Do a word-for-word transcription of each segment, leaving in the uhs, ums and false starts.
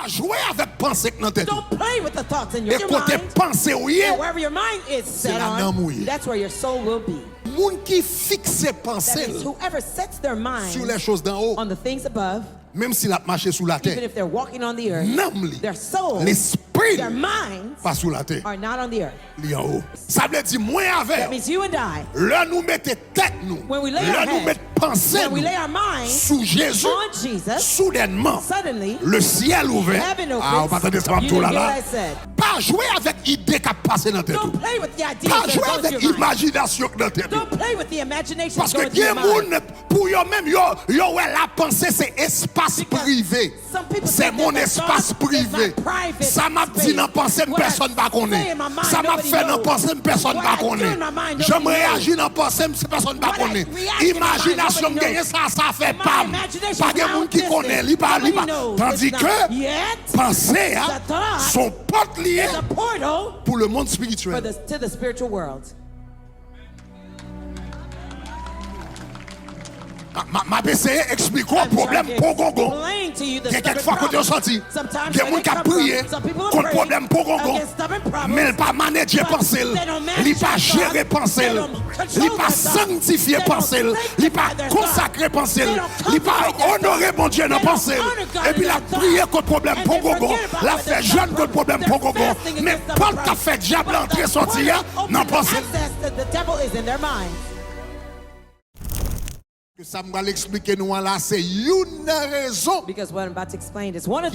Jwe avèk panse k nan tèt ou. Don't play with the thoughts in your, E your kote mind. Panse w ye, And wherever your mind is se set la nanm ou on, ye. That's where your soul will be. Moun ki fikse panse That means l whoever sets their mind sou lè choz d'en haut, on the things above, menm si l ap mache sou latè, even if they're walking on the earth, nanm li, their soul, lespri, their minds pa sou latè, are not on the earth. Li anwo. Sa vle di mwen avè That means you and I, lè nou mete tèt nou, when we lay lè our nou head, met panse when we nou lay our minds sou Jezi, on Jesus, soudènman, suddenly, le syèl ouvè. heaven Ah, ou pa opens. tande sa m ap You di w la didn't hear la? what I said. Pa jwe avèk ide k ap pase nan tèt Don't ou. Play with the ideas Pa that jwe go through avèk your mind. Imajinasyon k nan tèt ou. Don't play with the imagination Paske going through gen your moun mind. Pou yo menm, yo, yo wè la panse se espas prive. Some people Se think mon that the espas thought is my prive. Private Sa m ap di space. Nan panse m, What I pèsonn pa say konnen. in my mind, Sa m ap nobody fè nan knows. Panse m, pèsonn What pa I do konnen. in my mind, Jan m nobody knows. Reyaji nan panse m, se pèsonn pa What I konnen. React in my mind, Imajinasyon m nobody genyen, knows. Sa, sa fè My pa m. Imagination Pa gen sounds moun ki this konnen way. li, pa, li Nobody pa. Knows. Tandi It's ke not. Yet, panse a, the thought se yon pòt li ye is a portal pou lemonn for espirityèl. The, to the spiritual world. M ap eseye eksplike w pwoblèm pongongon. Gen kèk fwa kote yo soti. Gen moun k ap priye kont pwoblèm pongongon, men l pa maneje panse l, li pa jere panse l, li pa sangtifye panse l, li pa konsakre panse l, li pa onore Bondye nan panse l, epi l ap priye kont pwoblèm pongongon, l ap fè jèn kont pwoblèm pongongon, men pòt k ap fè dyab la antre soti a nan panse l. Sa m pral eksplike nou an la, se youn nan rezon ki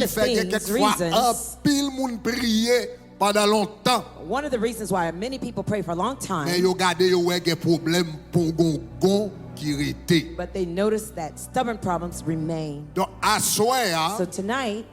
fè gen kèk fwa anpil moun priye pandan lontan. One of the reasons why many people pray for a long time, Men yo gade, yo wè gen pwoblèm pongongon ki rete. But they notice that stubborn problems remain. Donk, aswè a, So tonight,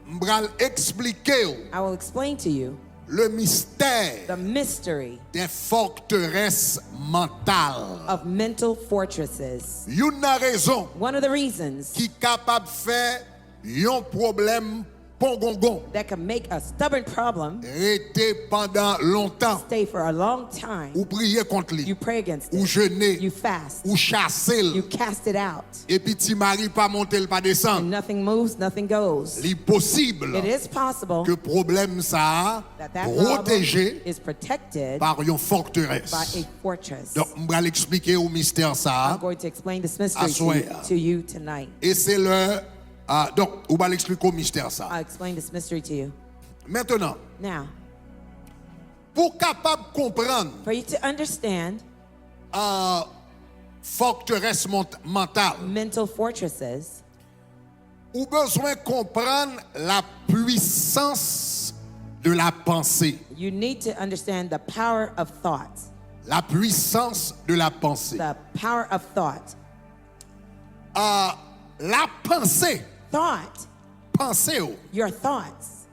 m pral eksplike w I will explain to you le mystère the mystery des forteresses mentales. Of mental fortresses. Youn nan rezon One of the reasons ki kapab fè yon pwoblèm pongongon that can make a stubborn problem rete pandan lontan. Stay for a long time. Ou priye kont li. You pray against Ou it. Jene. You fast. Ou chase l. You cast it out. Epi ti mari pa monte, l pa desann. And nothing moves, nothing goes. Li posib It is possible ke pwoblèm sa a that that problem pwoteje is protected pa yon fòterès. By a fortress. Donk, m pral eksplike w mistè sa a I'm going to explain this mystery to aswè you, a. To you tonight. E se lè, ah, donk, ou pral eksplike w mistè sa a. I'll explain this mystery to you. Mentnan, Now, pou w kapab konprann for you to understand ah, forterès mont- mantal, mental fortresses, ou bezwen konprann la puissance de la pensée. You need to understand the power of thought. La puissance de la pensée. The power of thought. Ah, la panse, Thought, panse w, your thoughts,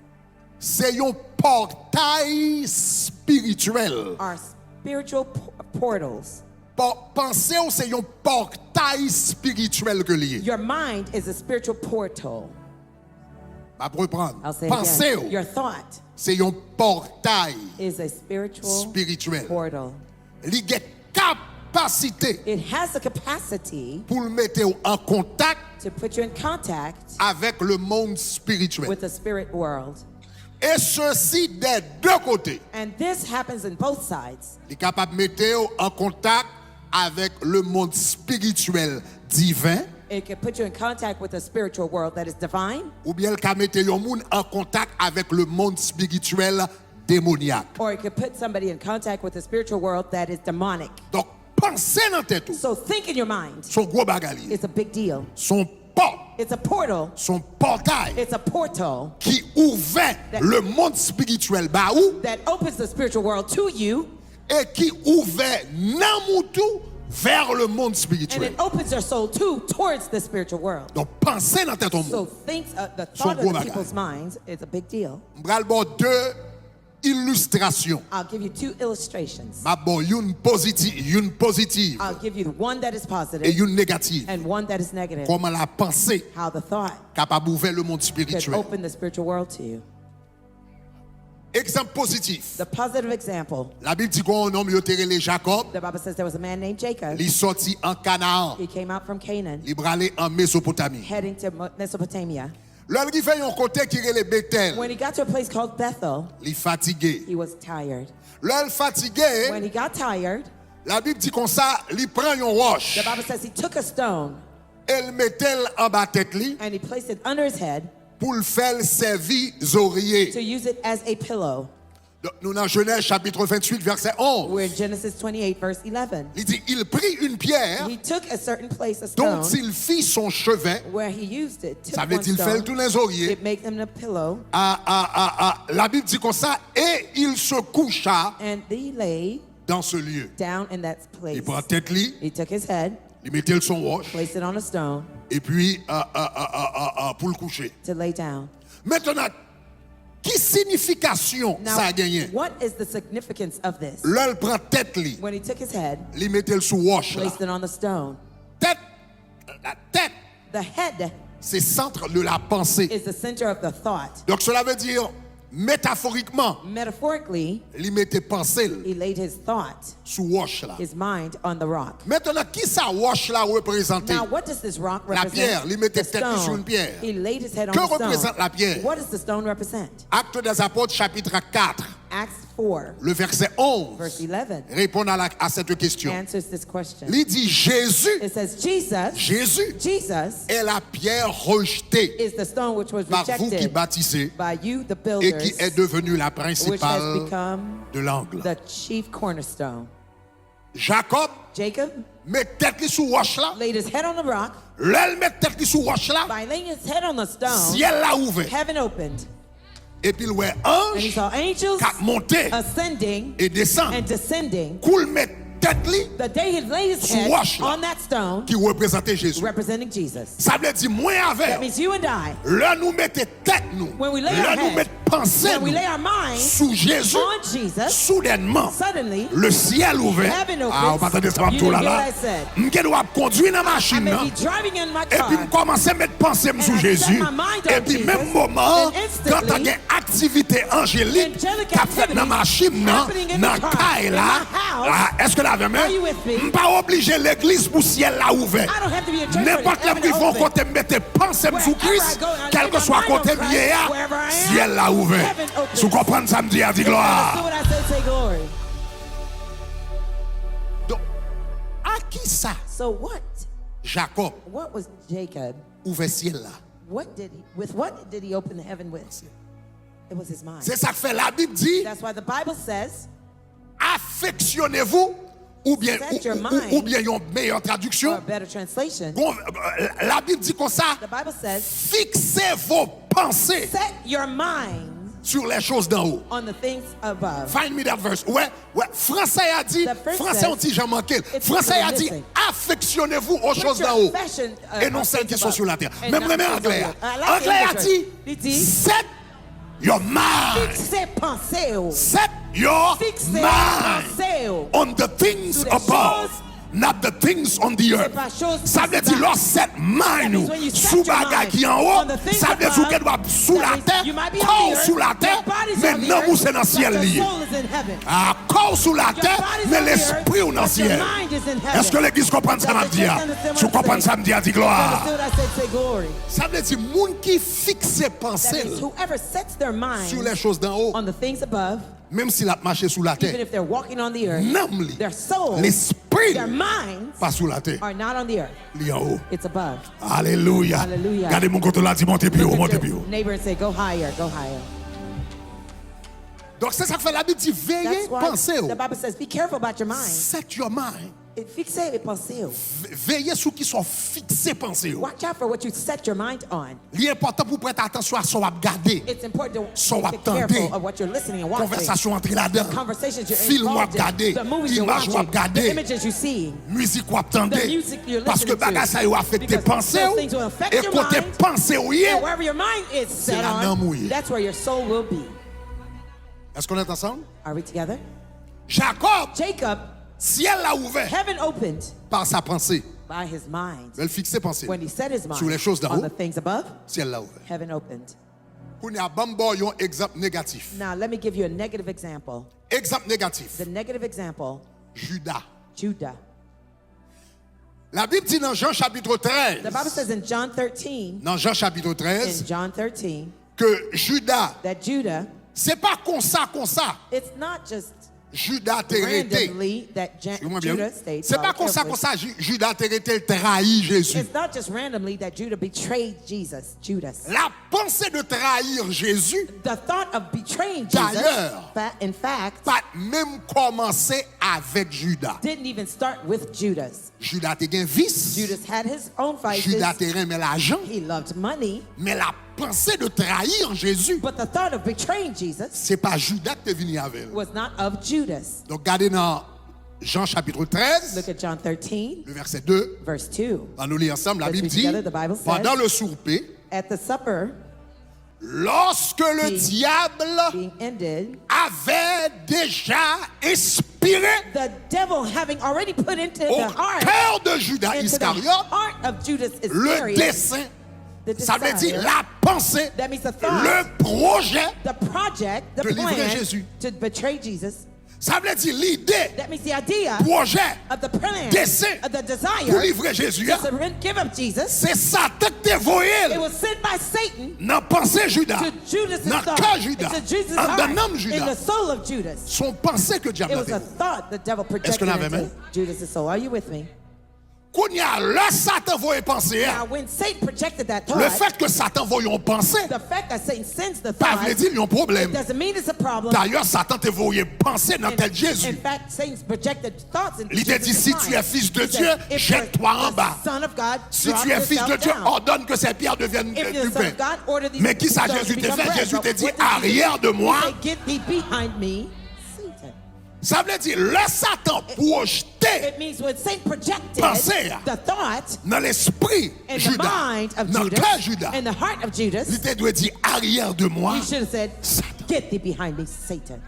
se yon pòtay espirityèl. Are spiritual p- portals. Pò- Panse w se yon pòtay espirityèl ke l ye. Your mind is a spiritual portal. M ap reprann. I'll say Panse it again. w Your thought se yon pòtay is a spiritual espirityèl. Portal. Li gen kapasite It has the capacity pou l mete w an kontak to put you in contact avèk le monde spirituel. With the spirit world. Et ceci des deux côtés. And this happens in both sides. Li kapab mete w an kontak avèk le monde spirituel divin. It can put you in contact with a spiritual world that is divine. Oubyen l ka mete yon moun an kontak avèk le monde spirituel demonyak. Or it could put somebody in contact with a spiritual world that is demonic. Donk, panse nan tèt ou. So think in your mind. Se yon gwo bagay li ye. It's a big deal. Se yon pòt. It's a portal. Se yon pòtay. It's a portal. Ki ouvè le monde spirituel ba ou. That opens the spiritual world to you. E ki ouvè nanm ou tou vers le monde spirituel. And it opens your soul too towards the spiritual world. Donk, panse nan tèt yon moun. So things, uh, the thought of the people's minds is a big deal. M pral ba w de ilistrasyon. I'll give you two illustrations. M ap ba w youn pozitif, youn pozitif. I'll give you one that is E positive youn negatif. And one that is negative. Kòman la panse How the thought kapab ouvè le monde Could spirituel. Open the spiritual world to you. Egzanp pozitif. The positive example. Labib di gen yon nonm yo te rele Jakòb. The Bible says there was a man named Jacob. Li sòti an Kanaan. He came out from Canaan. Li prale an Mezopotami. Heading to Mo- Mesopotamia. Lè l rive yon kote ki rele Betèl, When he got to a place called Bethel, li fatige. He was tired. Lè l fatige, When he got tired, Labib di konsa, li pran yon wòch the Bible says he took a stone e l mete l anba tèt li and he placed it under his head pou l fè l sèvi zorye. To use it as a pillow. Donk, nou nan Jenèz chapit venntuit, vèsè onz. We're in Genesis twenty-eight, verse eleven. Li di, il prit une pierre He took a certain place, a dont stone, il fit son chevet. Where he used it, took Sa vle one di l fè l stone, tounen zorye. It made them a pillow, A, a, a, a, Labib di konsa, et il se coucha and he lay dans ce lieu. Down in that place. Li pran tèt li, He took his head, li mete l sou wòch, placed it on a stone epi a, a, a, a, a, a, pou l kouche. To lay down. Mentnan, ki sinifikasyon Now, sa genyen? What is the significance of this? Lè l pran tèt li, When he took his head, li mete l sou wòch la. Placed it on the stone. Tèt, la tèt, The head se centre de la pensée. Is the center of the thought. Donk, cela veut dire, métaphoriquement, Metaphorically, li mete panse l he laid his thought, sou wòch la. His mind on the rock. Mentnan, ki sa wòch la reprezante? Now, what does this rock La represent? pierre, li mete The tèt li sou stone. Yon pierre. He laid his head on Que the stone. Représente la pierre? What does the stone represent? Actes des Apôtres, chapitre quatre, Acts four, le verset onze, verse eleven, répond à, la, à cette question. Answers this question. Li di, Jésus, It says, Jesus, Jésus Jesus est la pierre rejetée is the stone which was par vous qui rejected bâtissez by you, the et builders, qui est devenue la which has principale become de l'angle. The chief cornerstone. Jacob Jacob met tèt li sou wòch la. Laid his head on the rock. Lè l met tèt li sou wòch la, By laying his head on the stone, syèl la ouvè. Heaven opened. Epi l wè And he anj saw angels k ap monte ascending e desann. And descending. Kou l met tèt li The day he laid his sou head wòch la, on that stone, ki reprezante Jezi. Representing Jesus. Sa vle di, mwen avè That means you and I, lè nou mete tèt nou, When we lay lè our nou head, met panse when we nou lay our minds sou Jezi, on Jesus, soudènman, suddenly, le ciel ouvert. Heaven opens. Ah, ou pa tande sa m ap You di w la didn't hear la. What I said. M gen dwa ap kondui nan I machin may nan, be driving in my epi m car. Kòmanse met panse m sou And I set Jezi. My mind on Epi menm Jesus, moman an, and instantly, gentan gen aktivite anjelik Angelic k ap fèt nan activities machin nan, happening in the nan car, kay in la. My house. Ah, èske w la avè m? Are you with me? M pa oblije legliz pou syèl la ouvè. I don't have to be a church for Nenpòt lè m heaven rive to yon open. Kote m mete panse m sou Wherever Kris, I go, I leave kèlkeswa my mind on kote m ye Christ, a, wherever I am, syèl la ouvè. Heaven opens. Si w konprann sa m di a, di glwa. Understood what I said, say glory. Donk, a kisa So what? Jakòb What was Jacob? Ouvè syèl la? What did he? With what did he open the heaven with? It was his mind. Se sa k fè Labib di, That's why the Bible says, afeksyone vou, oubyen, Set your ou, ou, mind, oubyen yon meyè or a tradiksyon, better translation, gon, euh, Labib di konsa, the Bible says, fixez vos pensées set your mind sur les choses d'en haut. On the things above. Find me that verse. Wè, wè, fransè a di, The verse fransè says, yon ti jan manke l. It's Fransè a di, missing. Affectionnez-vous aux Put choses your d'en haut affection, uh, et non celles qui things sont sur la above terre. and Men m not renmen things anglè on the earth. I a. Like the Anglè a English di, version. Li di, set your mind. Fikse panse w. Set your Fikse mind panse w. On the things Sou les above, choses not the things on the earth. Se pa chose Sa vle di lè w set mind ou sou bagay ki anwo, sa vle di w gen dwa sou latè, kò w sou latè, men nanm ou se nan syèl li ye. A, kò w sou latè, men lespri w nan syèl. Èske legliz konprann sa m ap di a? Si w konprann sa m di a, di glwa. Sa vle di moun ki fikse panse l sou lè chòz dan wo, menm si l ap mache sou latè, nanm li, lespri l pa sou latè. Li anwo. Alelouya. Gade moun kote w la, di, monte pi wo, monte pi wo. Neighbor and say, go higher, go higher. Donk, se sa k fè Labib di, veye panse w. The Bible says, be careful about your mind. Set your mind. Fikse panse w. Veye sou kisa w fikse panse w. Watch out for what you set your mind on. Li enpòtan pou w prete atansyon a sa w ap gade, sa w ap tande, konvèsasyon w antre ladan, fim w ap gade, imaj w ap gade, mizik w ap tande, paske bagay sa yo afekte panse w, e kote panse w ye, se la nanm ou ye. Èske nou ansanm? Jakòb, syèl la ouvè pa sa panse. Lè l fikse panse l sou lè chòz dan wo, syèl la ouvè. Kounye a, ban m ba w yon egzanp negatif. Now, let me give you a negative example. Egzanp negatif. The negative example. Jida. Judah. Labib di nan Jan chapit trèz, The Bible says in John thirteen, nan Jan chapit trèz, in John thirteen, ke Jida, that Judah, se pa konsa, konsa, it's not just Jida te rete. Randomly that Jan- Suiv mwen byen, Judah wi. stayed Se pa follow konsa, carefully. Konsa Ju- Jida te rete, l trayi Jezi. It's not just randomly that Judah betrayed Jesus, Judas. La pensée de trahir Jésus, The thought of betraying D'ailleurs, Jesus, fa- in fact, pa t menm kòmanse avèk Jida. Didn't even start with Judas. Jida te gen vis. Judas had his own vices. Jida te renmen lajan. He loved money. Men la pensée de trahir Jésus, But the thought of betraying Jesus se pa Jida ki te vini avè l. Was not of Judas. Donk, gade nan Jan chapit trèz, Look at John thirteen, le verset deux. Verse two. Ann nou li ansanm. Let's Labib read di, together. The Bible says, pandan le soupe, At the supper, lorsque le Being- diable being ended, avait déjà inspiré the devil having already put into au the heart, cœur de Judas into the Iscariot heart of Judas le Iscariot, dessein, the ça veut dire desire, la pensée, that means the thought, le projet the project, the de livrer plan Jésus. To betray Jesus. Ça veut dire l'idée, That means the idea projet, of the plan, dessein of the desire pour livrer Jésus, to hein, surrender, give up Jesus. C'est Satan ki te voye It l was sent by Satan nan panse Jida, to Judas' nan thought, kè Jida, to Jesus' andan heart, nanm in Jida. The soul of Judas. Se yon panse ke dyab It la was te a voye. Thought the devil Èske projected nou avè m? Into Judas' soul. Are you with me? Kounye a, lè Satan voye panse a, Now, when Satan projected that le thought, fèt ke Satan voye yon panse, the fact that Satan sends the pa thought, vle di l yon it pwoblèm. Doesn't mean it's a problem. Dayè, Satan te voye panse nan In- tèt Jezi. In fact, Satan's projected thoughts in Li te di, Jesus' Si mind. Tu es fils de He said, Dieu, If jette-toi en you're the bas. Son of God, Si drop tu es fils de yourself Dieu, Down. Ordonne que ces pierres deviennent If du you're the Son pain. Of God, order these Men ki sa stones to Jezi te become fè? Bread. Jezi But te di, what did Jesus Arrière de do? moi. He said, Get thee behind me, Satan. Sa vle di, lè Satan pwojte It means when Satan projected Panse a. The thought Nan lespri in the Jida, mind of nan Judas, kè Jida, in the heart of Judas, Li te dwe di, Arrière de moi, He should have said, Satan. Get thee behind me, Satan.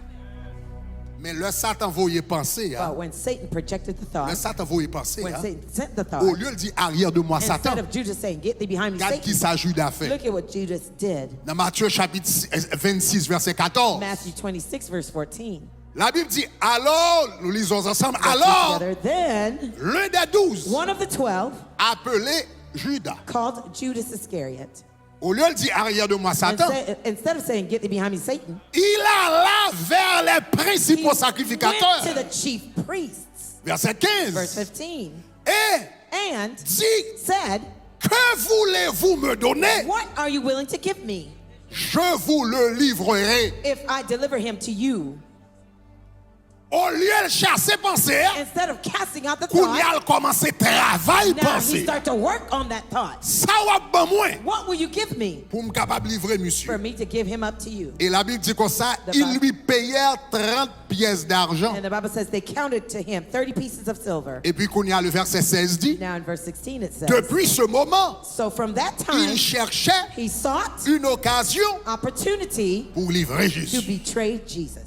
Men lè Satan voye panse a, But when Satan projected the thought, lè Satan voye panse when a, Satan sent the thought, olye l di, Arrière de moi, Instead Satan, Of Judas saying, Get thee behind me, Gad ki Satan, Sa Jida fè. Look at what Judas did. Nan Matye chapit vennsis, vèsè katòz, Matthew twenty-six, verse fourteen. Labib di, Alò, nou lizon ansanm, Let's read Alò, together. Then, l'un des douze one of the twelve appelé Judas. Called Judas Iscariot. Olye l di, Arrière de moi, Satan, Instead, instead of saying, Get thee behind me, Satan, il alla vers les principaux he went to sacrificateurs. The chief priests. Verset quinze. Verse fifteen. Et And dit, said, Que voulez-vous me donner? What are you willing to give me Je vous le livrerai. If I deliver him to you? Olye l chase panse a, Instead of casting out the kounye a thought, l kòmanse travay Now he panse a. Start to work on that thought. Sa w ap ban mwen What will you give me pou m kapab livre misye? For me to give him up to you? E Labib di konsa, The ils Bible- lui payèrent trente pièces d'argent. And the Bible says they counted to him thirty pieces of silver. Epi kounye a, le verset seize dit, Now in verse sixteen it says, Depuis ce moment, So from that il time, cherchait he sought une occasion opportunity pour livrer to Jésus. Betray Jesus.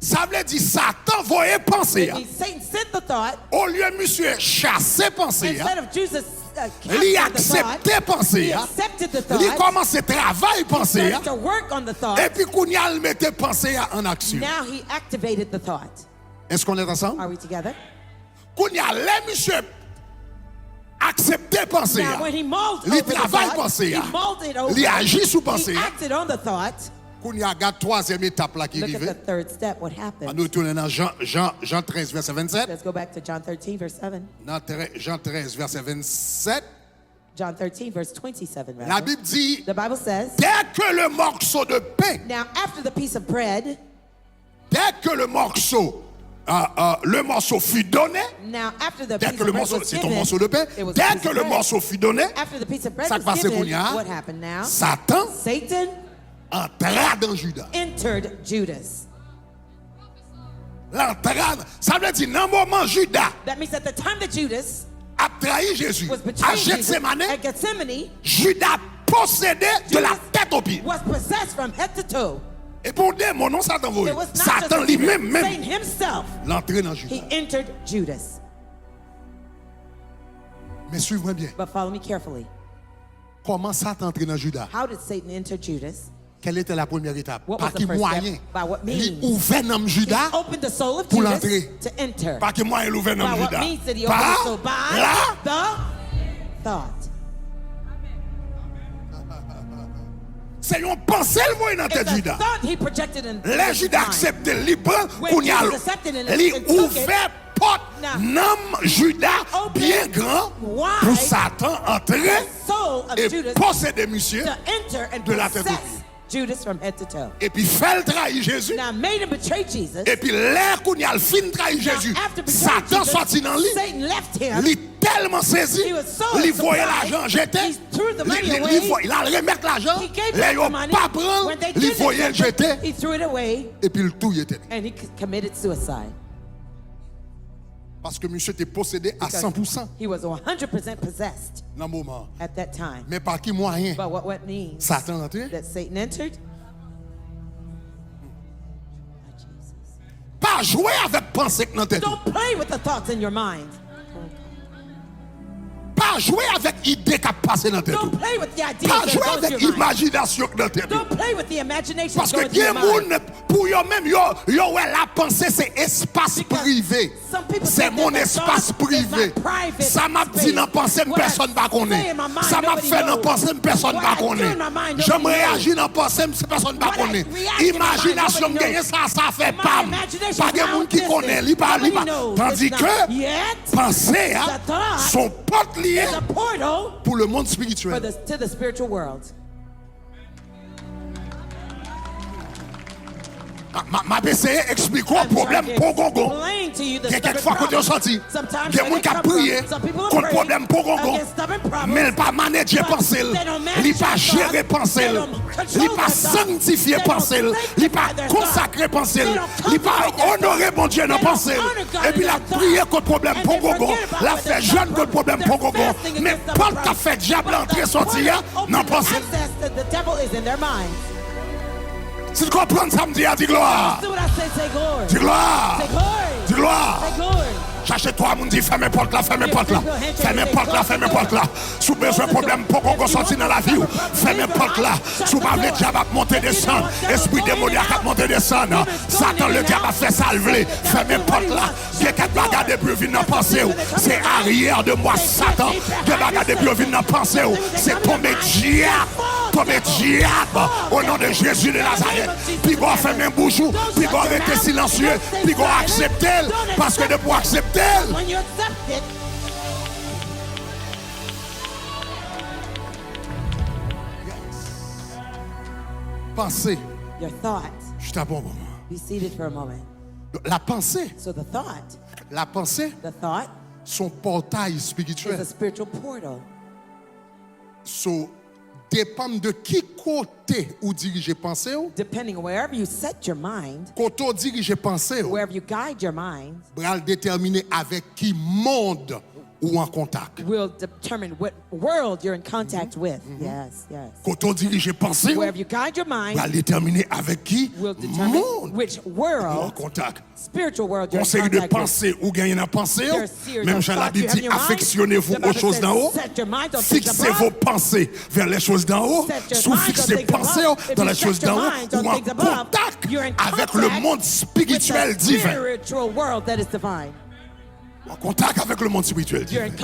Sa vle di Satan voye panse It a. Means Satan sent the thought. Olye misye chase panse a, Instead of Jesus uh, li casting the thought, aksepte panse he a, accepted the li thought. Kòmanse travay panse a, Started to work on the thought. Epi kounye a, l mete panse a an aksyon. Now he activated the thought. Est-ce qu'on est ensemble? Are we together? Kounye a, lè misye aksepte panse Now, a, when he mulled li over the travay thought, panse he a, mulled it over. Li aji sou panse He a. Acted on the thought. Kounye a, gad twazyèm etap la ki Look at the rive. Third step. What happened? Ann retounen nan Jan, Jan, Jan trèz, vèsè vennset. Let's go back to John thirteen, verse seven. Nan trè- Jan trèz, vèsè vennset, John thirteen, verse twenty-seven, rather. Labib di, The Bible says, Dès que le morceau de pain, Now after the piece of bread, dès que le morceau, euh, euh, le morceau fut donné, now after the dès piece que of le bread morceau, was c'est ton given, morceau de pain, it was a dès piece que of le bread. Morceau fut donné, After the piece of bread Sa k was pase given, kounye a? What happened now? Satan Satan antra nan Jida. Entered Judas. L antra, sa vle di nan moman Jida That means at the time that Judas ap trayi Jezi was a betraying Jesus Jetsemane, at Gethsemane, Jida posede de la Judas tèt o pye. Was possessed from head to toe. E pa yon demon non Satan voye. It was not just a Satan li demon. Menm menm Satan himself. L antre nan He Jida. Entered Judas. Men swiv mwen byen. But follow me carefully. Kòman Satan antre nan Jida? How did Satan enter Judas? Quelle était la première étape? What was the first step? By what means? Li ouvè nanm Jida pou l antre. He opened the soul of Judas to enter. Pa ki mwayen l ouvè nanm Jida? By what means did he open the soul? By the thought. Se yon panse l voye nan tèt Jida. It's a thought he projected in Judas' mind. Lè Jida aksepte l, li pran, kounye a, li ouvè pòt nanm Jida byen gran pou Satan antre e posede misye de la tèt o pye. Epi fè l trayi Jezi. Epi lè kounye a l fin trayi Jezi, Satan sòti nan li. Li tèlman sezi, li voye lajan an jete. Li, li, li voye, l al remèt lajan. Lè yo pa pran l, li voye l jete. Epi l touye tèt li. Paske misye te posede a san pou san nan moman an. Men pa ki mwayen Satan rantre? Pa jwe avèk panse k nan tèt ou. Pa jwe avèk ide k ap pase nan tèt ou. Pa jwe avèk imajinasyon k nan tèt ou. Paske gen moun, pou yo menm, yo, yo wè lapanse se espas prive. C'est mon espace privé. Sa m ap di nan panse m, pèsonn pa konnen. Sa m ap fè nan panse m, pèsonn pa konnen. Jan m reyaji nan panse m, se pèsonn pa konnen. Imajinasyon m genyen, sa, sa afè pa m. Pa gen moun ki konnen, li pa, li pa. Tandike panse a, se yon pòt li ye pou lemonn espirityèl. M ap eseye eksplike w pwoblèm pongongon. Gen kèk fwa kote yo sòti, gen moun k ap priye kont pwoblèm pongongon, men l pa manedje panse l, li pa jere panse l, li pa sanntifye panse l, li pa konsakre panse l, li pa onore Bondye nan panse l. Epi l ap priye kont pwoblèm pongongon, l ap fè jèn kont pwoblèm pongongon, men pòt k ap fè dyab la antre sòti a nan panse l. Si n konprann sa m di a, di glwa. Di glwa. Di glwa. Chache twa moun, di, fèmen pòt la, fèmen pòt la. Fèmen pòt la, fèmen pòt la. Si w bezwen pwoblèm pongongon sòti nan lavi w, fèmen pòt la. Si w pa vle dyab ap monte desann, espri demonyak ap monte desann, Satan ledyab ap fè sa l vle, fèmen pòt la. Gen kèk bagay depi yo vin nan panse w, se aryè de mwa Satan. Gen bagay depi yo vin nan panse w, se tonbe dyab, tonbe dyab, o non de Jezi de Nazarèt. Piga w fèmen bouch ou, piga w rete silansye, piga w aksepte l, paske depi w aksepte l, panse. Your thought. Chita pou yon moman. Be seated for a moment. Donk, la panse. So the thought. La panse. The thought. Se yon pòtay espirityèl. Is a spiritual portal. So, depann de ki kote ou dirije panse w. Depending wherever you set your mind, kote w dirije panse w, wherever you guide your mind, pral detèmine avèk ki mond ou an kontak. Will determine what world you're in contact with. Yes, yes. Kote w dirije panse w, wherever you guide your mind, pral detèmine avèk ki mond ou an kontak. Spiritual world you're in contact with. Yon seri de panse ou genyen nan panse w, menm jan Labib di, affectionnez-vous aux choses d'en haut, fixez vos pensées vers les choses d'en haut. Si w fikse panse w dans les choses d'en haut, ou an kontak avèk lemonn espirityèl diven. Ou an kontak avèk lemonn espirityèl diven.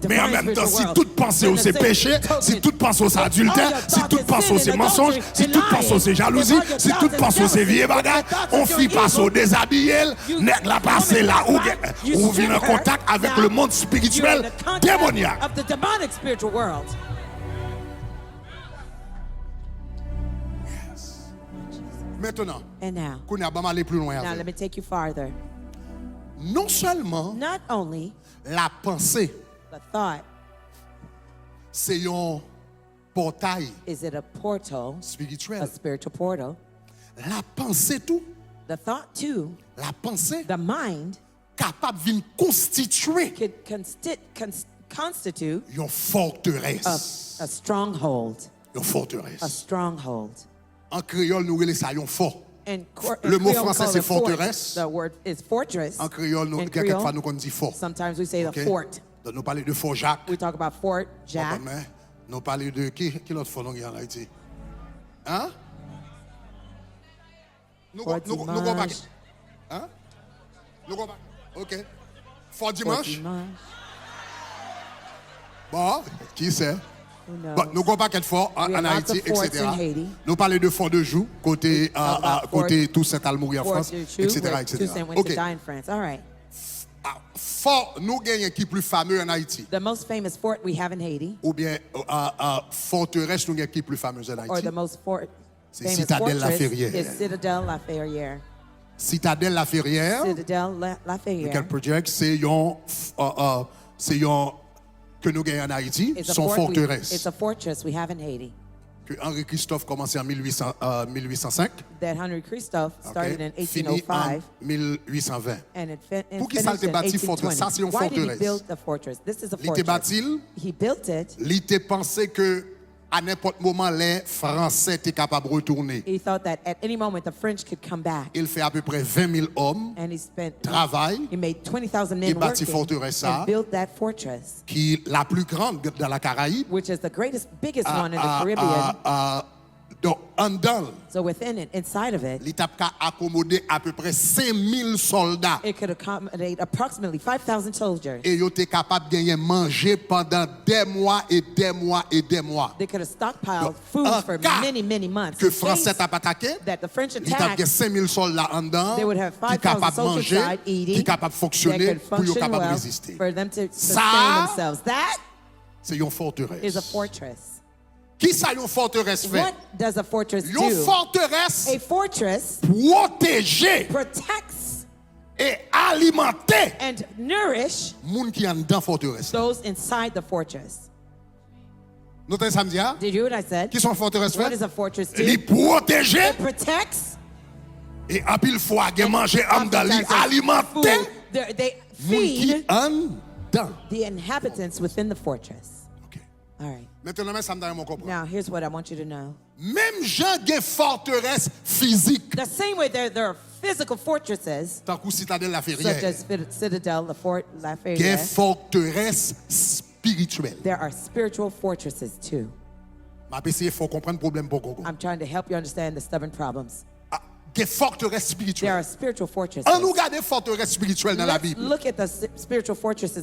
Men an menm tan, si tout panse w se peche, si tout panse w se adiltè, si tout panse w se mansonj, si tout panse w se jalouzi, si tout panse w se vye bagay, on fi pase w dezabiye l, nèg la pase la, ou gen, ou vin an kontak avèk lemonn espirityèl demonyak. Mentnan, kounye a, ban m ale pi lwen avè w. Non sèlman la panse se yon pòtay espirityèl, la panse tou, la panse kapab vin konstitye yon fòtèrès. Yon fòtèrès. An kreyòl, nou rele sa yon fò. Le mot français, c'est forteresse. An kreyòl, nou, gen kèk fwa nou konn di fò. Donk, nou pale de Fò Jak. Ou konprann mwen? Nou pale de ki, ki lòt fò nou gen an Ayiti? Hein? Nou gon, nou, nou gon pakèt. Hein? Nou gon pakèt. Ok. Fò Dimanch? Bon, ki sè? Bon, nou gon pakèt fò an Ayiti, et cetera. Nou pale de Fò de Jou, kote, kote Toussaint t al mouri an Frans, et cetera, et cetera. Ok. Ah, fò nou genyen ki pli fame an Ayiti? Oubyen, ah, ah, fòterès nou gen ki pli fame an Ayiti? Se Sitadèl Laferyè. Sitadèl Laferyè. Citadelle La Ferrière. Citadelle La, La Ferrière. Project, se yon, f- uh, uh, se yon, ke nou genyen an Ayiti, se yon fòterès ke Henri Christophe kòmanse an mil uit san, uh, mil uit san senk, that Henri Christophe started in eighteen oh five, fini an mil uit san ven. And it fin- and Pou ki sa l te bati fòterès? Sa se yon fòterès. Why did he build the fortress? This is a fortress. Li te bati l, he built it. Li te panse ke a nenpòt moman, lè Fransè te kapab retounen. He thought that at any moment the French could come back. E l fè apeprè ven mil òm travay e bati fòterès sa a, ki la pli grand dans la Caraïbe, which is the greatest, biggest one in the Caribbean. Donk, anndan l, li t ap ka akomode apeprè senk mil sòlda. It could accommodate approximately five thousand soldiers. E yo te kapab genyen manje pandan dè mwa e dè mwa e dè mwa. They could have stockpiled food for many, many months. Ke Fransè t ap atake, li t ap gen senk mil sòlda anndan ki kapab manje, ki kapab fonksyone pou yo kapab reziste. Sa a, se yon fòterès. Kisa yon fòterès fè? Yon fòterès pwoteje e alimante moun ki anndan fòterès la. Nou tande sa m di a? Kisa yon fòterès fè? Li pwoteje e anpil fwa gen manje anndan li, alimante moun ki anndan. Ok. Mentnan, men sa m ta renmen w konprann. Menm jan gen fòterès fizik, tankou Sitadèl Laferyè, gen fòterès espirityèl. M ap eseye fè w konprann pwoblèm poko gon. Gen fòterès espirityèl. Ann nou gade fòterès espirityèl nan Labib.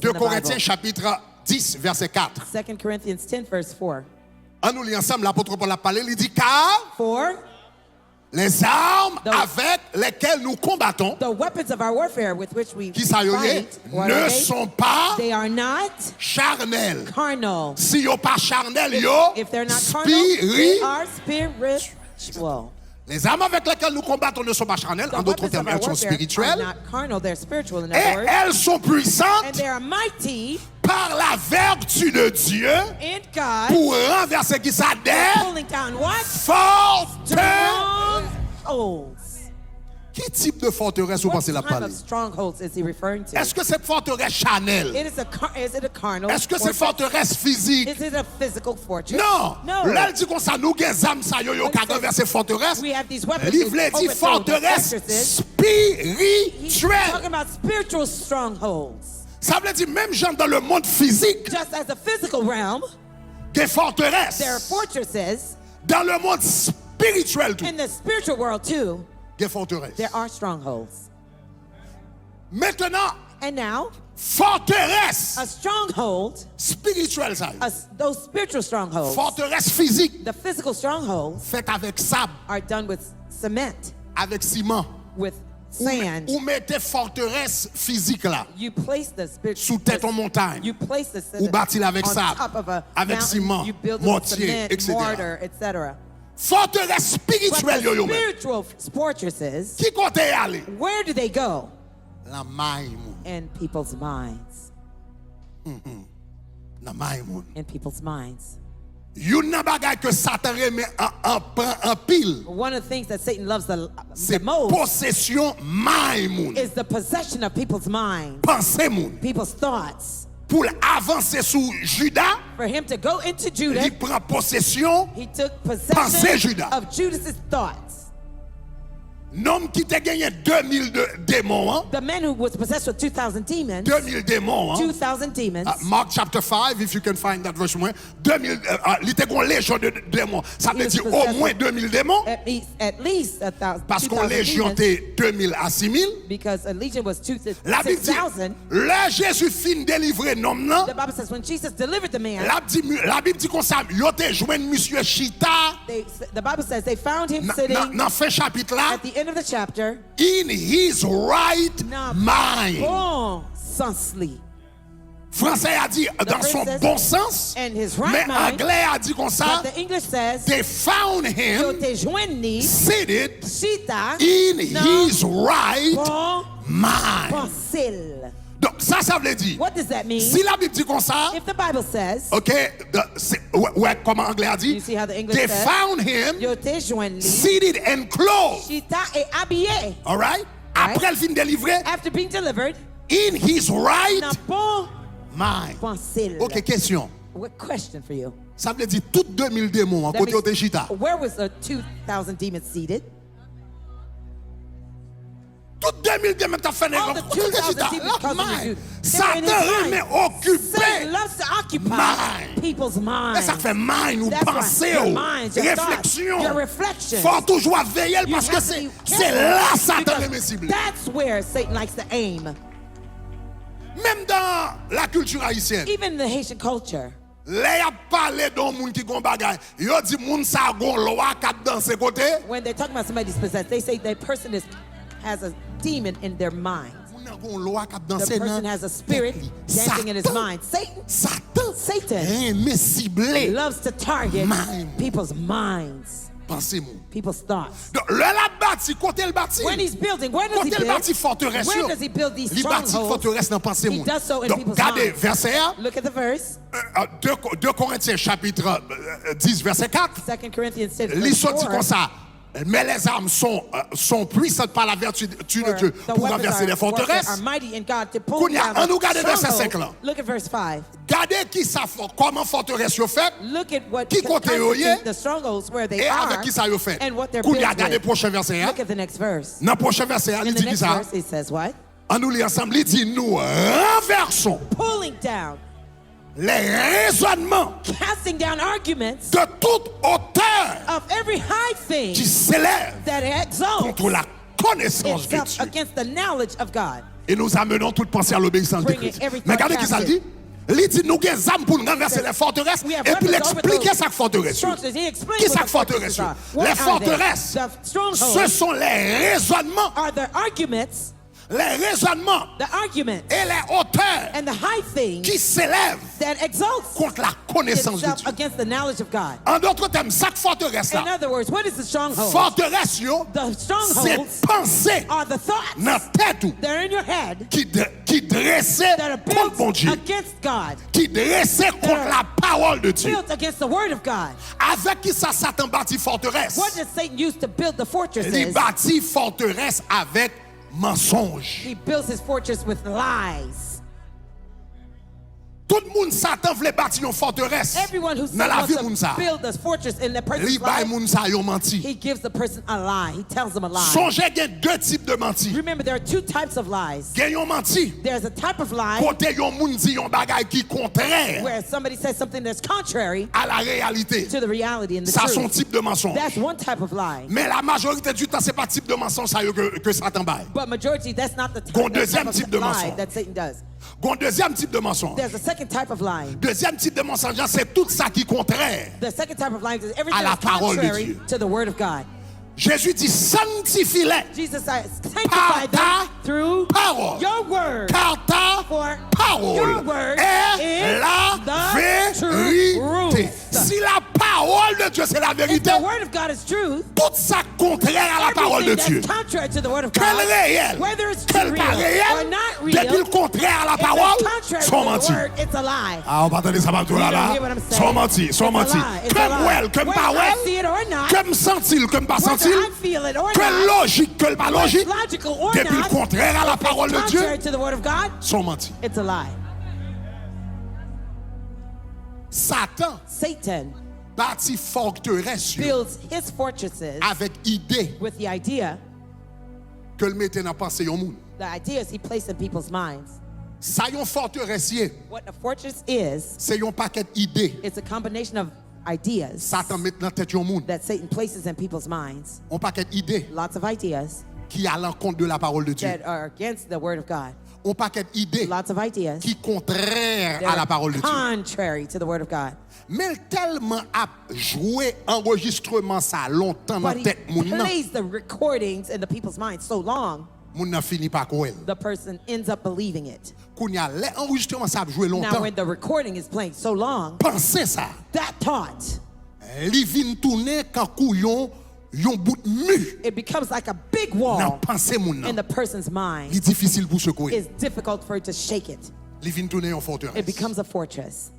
De Korentyen chapit dis, vèsè kat. Ann nou li ansanm, lapot Pòl ap pale, li di, car les armes avec lesquelles nous combattons, ki sa yo ye? Ne sont pas charnelles. Si yo pa charnèl, yo spiri- Les armes avec lesquelles nous combattons ne sont pas charnelles, en d'autres termes, elles sont spirituelles. Et elles sont puissantes par la vertu de Dieu pour renverser qui ça des forteresses. Ki tip de fòterès ou panse l ap pale? Èske se fòterès chanèl? Èske se fòterès fizik? Non. Lè l di konsa, nou gen zam sa yo, yo ka ranvèse fòterès. Li vle di fòterès spirityèl. Sa vle di, menm jan dans le monde physique, gen fòterès, dans le monde spirituel tou, gen fòterès. Mentnan, fòterès spirityèl sa yo, fòterès fizik, fèt avèk sab, avèk siman. Ou mete fòterès fizik la sou tèt yon montay, ou bati l avèk sab, avèk siman, mòtye, et cetera. Fòterès espirityèl yo, yo menm, ki kote y ale? Nan may moun. Nan may moun. Youn nan bagay ke Satan renmen an, an, pran anpil, se posesyon may moun, panse moun. Pou l avanse sou Jida, li pran posesyon panse Jida. Nonm ki te genyen de mil de demon an, The man who was possessed with two thousand demons, de mil demon an, two thousand demons, uh, Mark chapter five, if you can find that verse mwen, de mil, uh, uh, li te gen yon lejyon de demon. Sa vle di omwen de mil demon, at least, at least a thousand, paske yon two thousand lejyon demons, te de mil a sis mil. Because a legion was two to La Bib di, six thousand. Lè Jezi fin delivre nonm nan, The Bible says when Jesus delivered the man, la Bib di, la Bib di konsa, yo te jwenn misye chita they, the Bible says they found him nan, sitting nan, nan fen chapit la, at the end of the chapter in his right nan mind. Bon sans li. Fransè a di dans son French says, bon sans, "In his right men mind." Anglè a di konsa, But the English says, they found yo him te jwenn ni seated chita in nan his right bon mind. Panse l. Donk, sa sa vle di? What does that mean? Si Labib di konsa, If the Bible says, ok, the, se, wè, wè kòman anglè a di? You see how the English They says? found him Yo te jwenn li seated and clothed. Chita e abiye. Alright? Right. Apre l fin delivre, After being delivered, in his right nan bon mind. Panse l. Ok, kesyon. What question for you? Sa vle di tout de mil demon an, That kote yo te means, chita? Where was the two thousand demons seated? Tout de mil demon t ap fè nèg All lan, the kote yo te two thousand chita? demons causing Mind. you to. They were in Satan his renmen mind. okipe Satan loves to occupy mind. People's E minds. Sa k fè mind ou, That's why panse your w, minds, your thoughts, refleksyon. Your reflections. Fò w toujou ap veye l You paske have to se be se careful la Satan because renmen sible. That's where Satan likes to aim. Menm nan la kilti ayisyèn, Even in the Haitian culture, lè y ap pale de yon moun ki gen yon bagay, yo di moun sa a gen yon lwa k ap danse kote. when they're talking about somebody's possessed, they say that person is has a demon in their mind. Moun nan gen yon lwa k ap The danse person nan has a spirit tèt li. dancing in his Satan, mind. Satan, Satan Satan renmen sible loves to target mind. People's minds, Panse moun. People's thoughts. Donk, lè l ap bati, kote l bati? When he's building, where does he Kote l build? bati fòterès Where yo? Does he build these Li bati strongholds? Fòterès nan panse He moun. Does so in Donk, people's gade minds. Vèsè a. Look at the verse. Euh, euh, de, de Korentyen chapit euh, dis vèsè kat. Second Corinthians said, Li soti konsa. Mais les armes sont, euh, sont puissantes par la vertu de Dieu pour renverser les forteresses. Kounye a, ann nou gade vèsè senk lan. Look at verse five. Gade ki sa fò, kòman fòterès yo fèt, Look at what ki kote yo ye, the strongholds where they e are avèk ki sa yo fèt. And what they're Kounye a, built gade with. Pwochen vèsè a. Look at the next verse. Nan pwochen vèsè a, li In the di ki next sa? Verse, it says what? Ann nou li ansanm, li di, nous renversons Pulling down, les raisonnements casting down arguments de toute hauteur of every high thing qui s'élève that exalts contre la connaissance de itself Dieu. Against the knowledge of God. Et nous amenons toute pensée à l'obéissance de Bringing Christ. every Men thought gade ki sa l captive. Di. Li di nou gen zam pou n ranvèse les forteresses. We have Epi l weapons over eksplike those sa k fòterès yo. Strongholds. He explains Ki sa what k the fòterès fortresses yo? Are. What Les are they? forteresses, The strongholds. Ce sont les raisonnements, Are the arguments, les raisonnements the arguments, et les hauteurs and the high things qui s'élèvent that exalts contre la connaissance de itself Dieu. Against the knowledge of God. En d'autres termes, sa k fòterès In la? Other words, what is the stronghold? Fòterès yo, The se strongholds panse Are the thoughts nan tèt ou that are in your head ki, dre- ki drese that are kont built Bondye, against God, ki drese kont la pawòl de Dieu. Built against the word of God. Avèk ki sa Satan bati fòterès? What does Satan use to build the Li fortresses? Bati fòterès avèk mansonj. He builds his fortress with lies. Tout moun Satan vle bati yon fòterès Everyone who nan lavi wants moun to sa. Build this fortress in that Li person's bay life, moun sa yon manti. He gives the person a lie. He tells them a lie. Sonje gen de tip de manti. Remember, there are two types of lies. Gen yon manti There's a type of lie kote yon moun di yon bagay ki kontrè where somebody says something that's contrary a la reyalite. To the reality and the Sa se yon truth. Tip de mansonj. That's one type of lie. Men la majorite di tan se pa tip de mansonj sa yo ke, ke Satan bay. But majority, that's not the type, Gon that type dezyèm of tip de lie mansonj. That Satan does. Gon dezyèm tip de mansonj. There's a second type of lying. Dezyèm tip de mansonj lan se tout sa ki kontrè The second type of lying is everything à la that's parole de contrary Dieu. To the word of God. Jezi di, sanctifie-les Jesus said, par sanctify ta them through parole. Your word. Car ta For parole your word est is la the true vérité. Truth. Si la parole de Dieu c'est la If vérité, the word of God is truth, tout sa k kontrè à la parole de everything Dieu, that's contrary to the word of ke l God, reyèl, whether it's ke l pa true or reyèl, not real, depi l kontrè à la if it's parole, contrary se yon to the manti. Word, it's a lie. Ah, ou pa tande sa m ap di w la You don't la? Hear what I'm saying? Se yon manti, se yon It's a manti. Lie. It's Ke a m wè l, lie. ke m pa Whether wè I l, see it or not, ke m santi l, ke m pa santi whether l, I feel it or ke l not, lojik, ke l pa whether lojik, it's logical or depi l not, kontrè à la if it's parole de Dieu, contrary to the word of God, se yon manti. It's a lie. Satan Satan bati fòterès yo builds his fortresses avèk ide with the idea ke l mete nan panse yon moun. The ideas he placed in people's minds. Sa yon fòterès ye, What a fortress is, se yon pakèt ide it's a combination of ideas Satan met nan tèt yon moun. That Satan places in people's minds. Yon pakèt ide Lots of ideas ki a lankont de la parole de Dieu. That are against the word of God. Yon pakèt ide Lots of ideas ki kontrè that a la are parole de Dieu. Contrary to the word of God. Men l tèlman ap jwe anrejistreman sa lontan But nan he tèt moun nan, plays the recordings in the people's minds so long, moun nan fini pa kwè l. The person ends up believing it. Kounye a, lè anrejistreman sa ap jwe Now, lontan, when the recording is playing so long, panse sa, that thought, li vin tounen kankou yon, yon bout mi it becomes like a big nan wall panse moun in nan. The person's mind. Li difisil pou sekwe. It's difficult for it to shake it. Li vin tounen yon It fòterès. Becomes a fortress.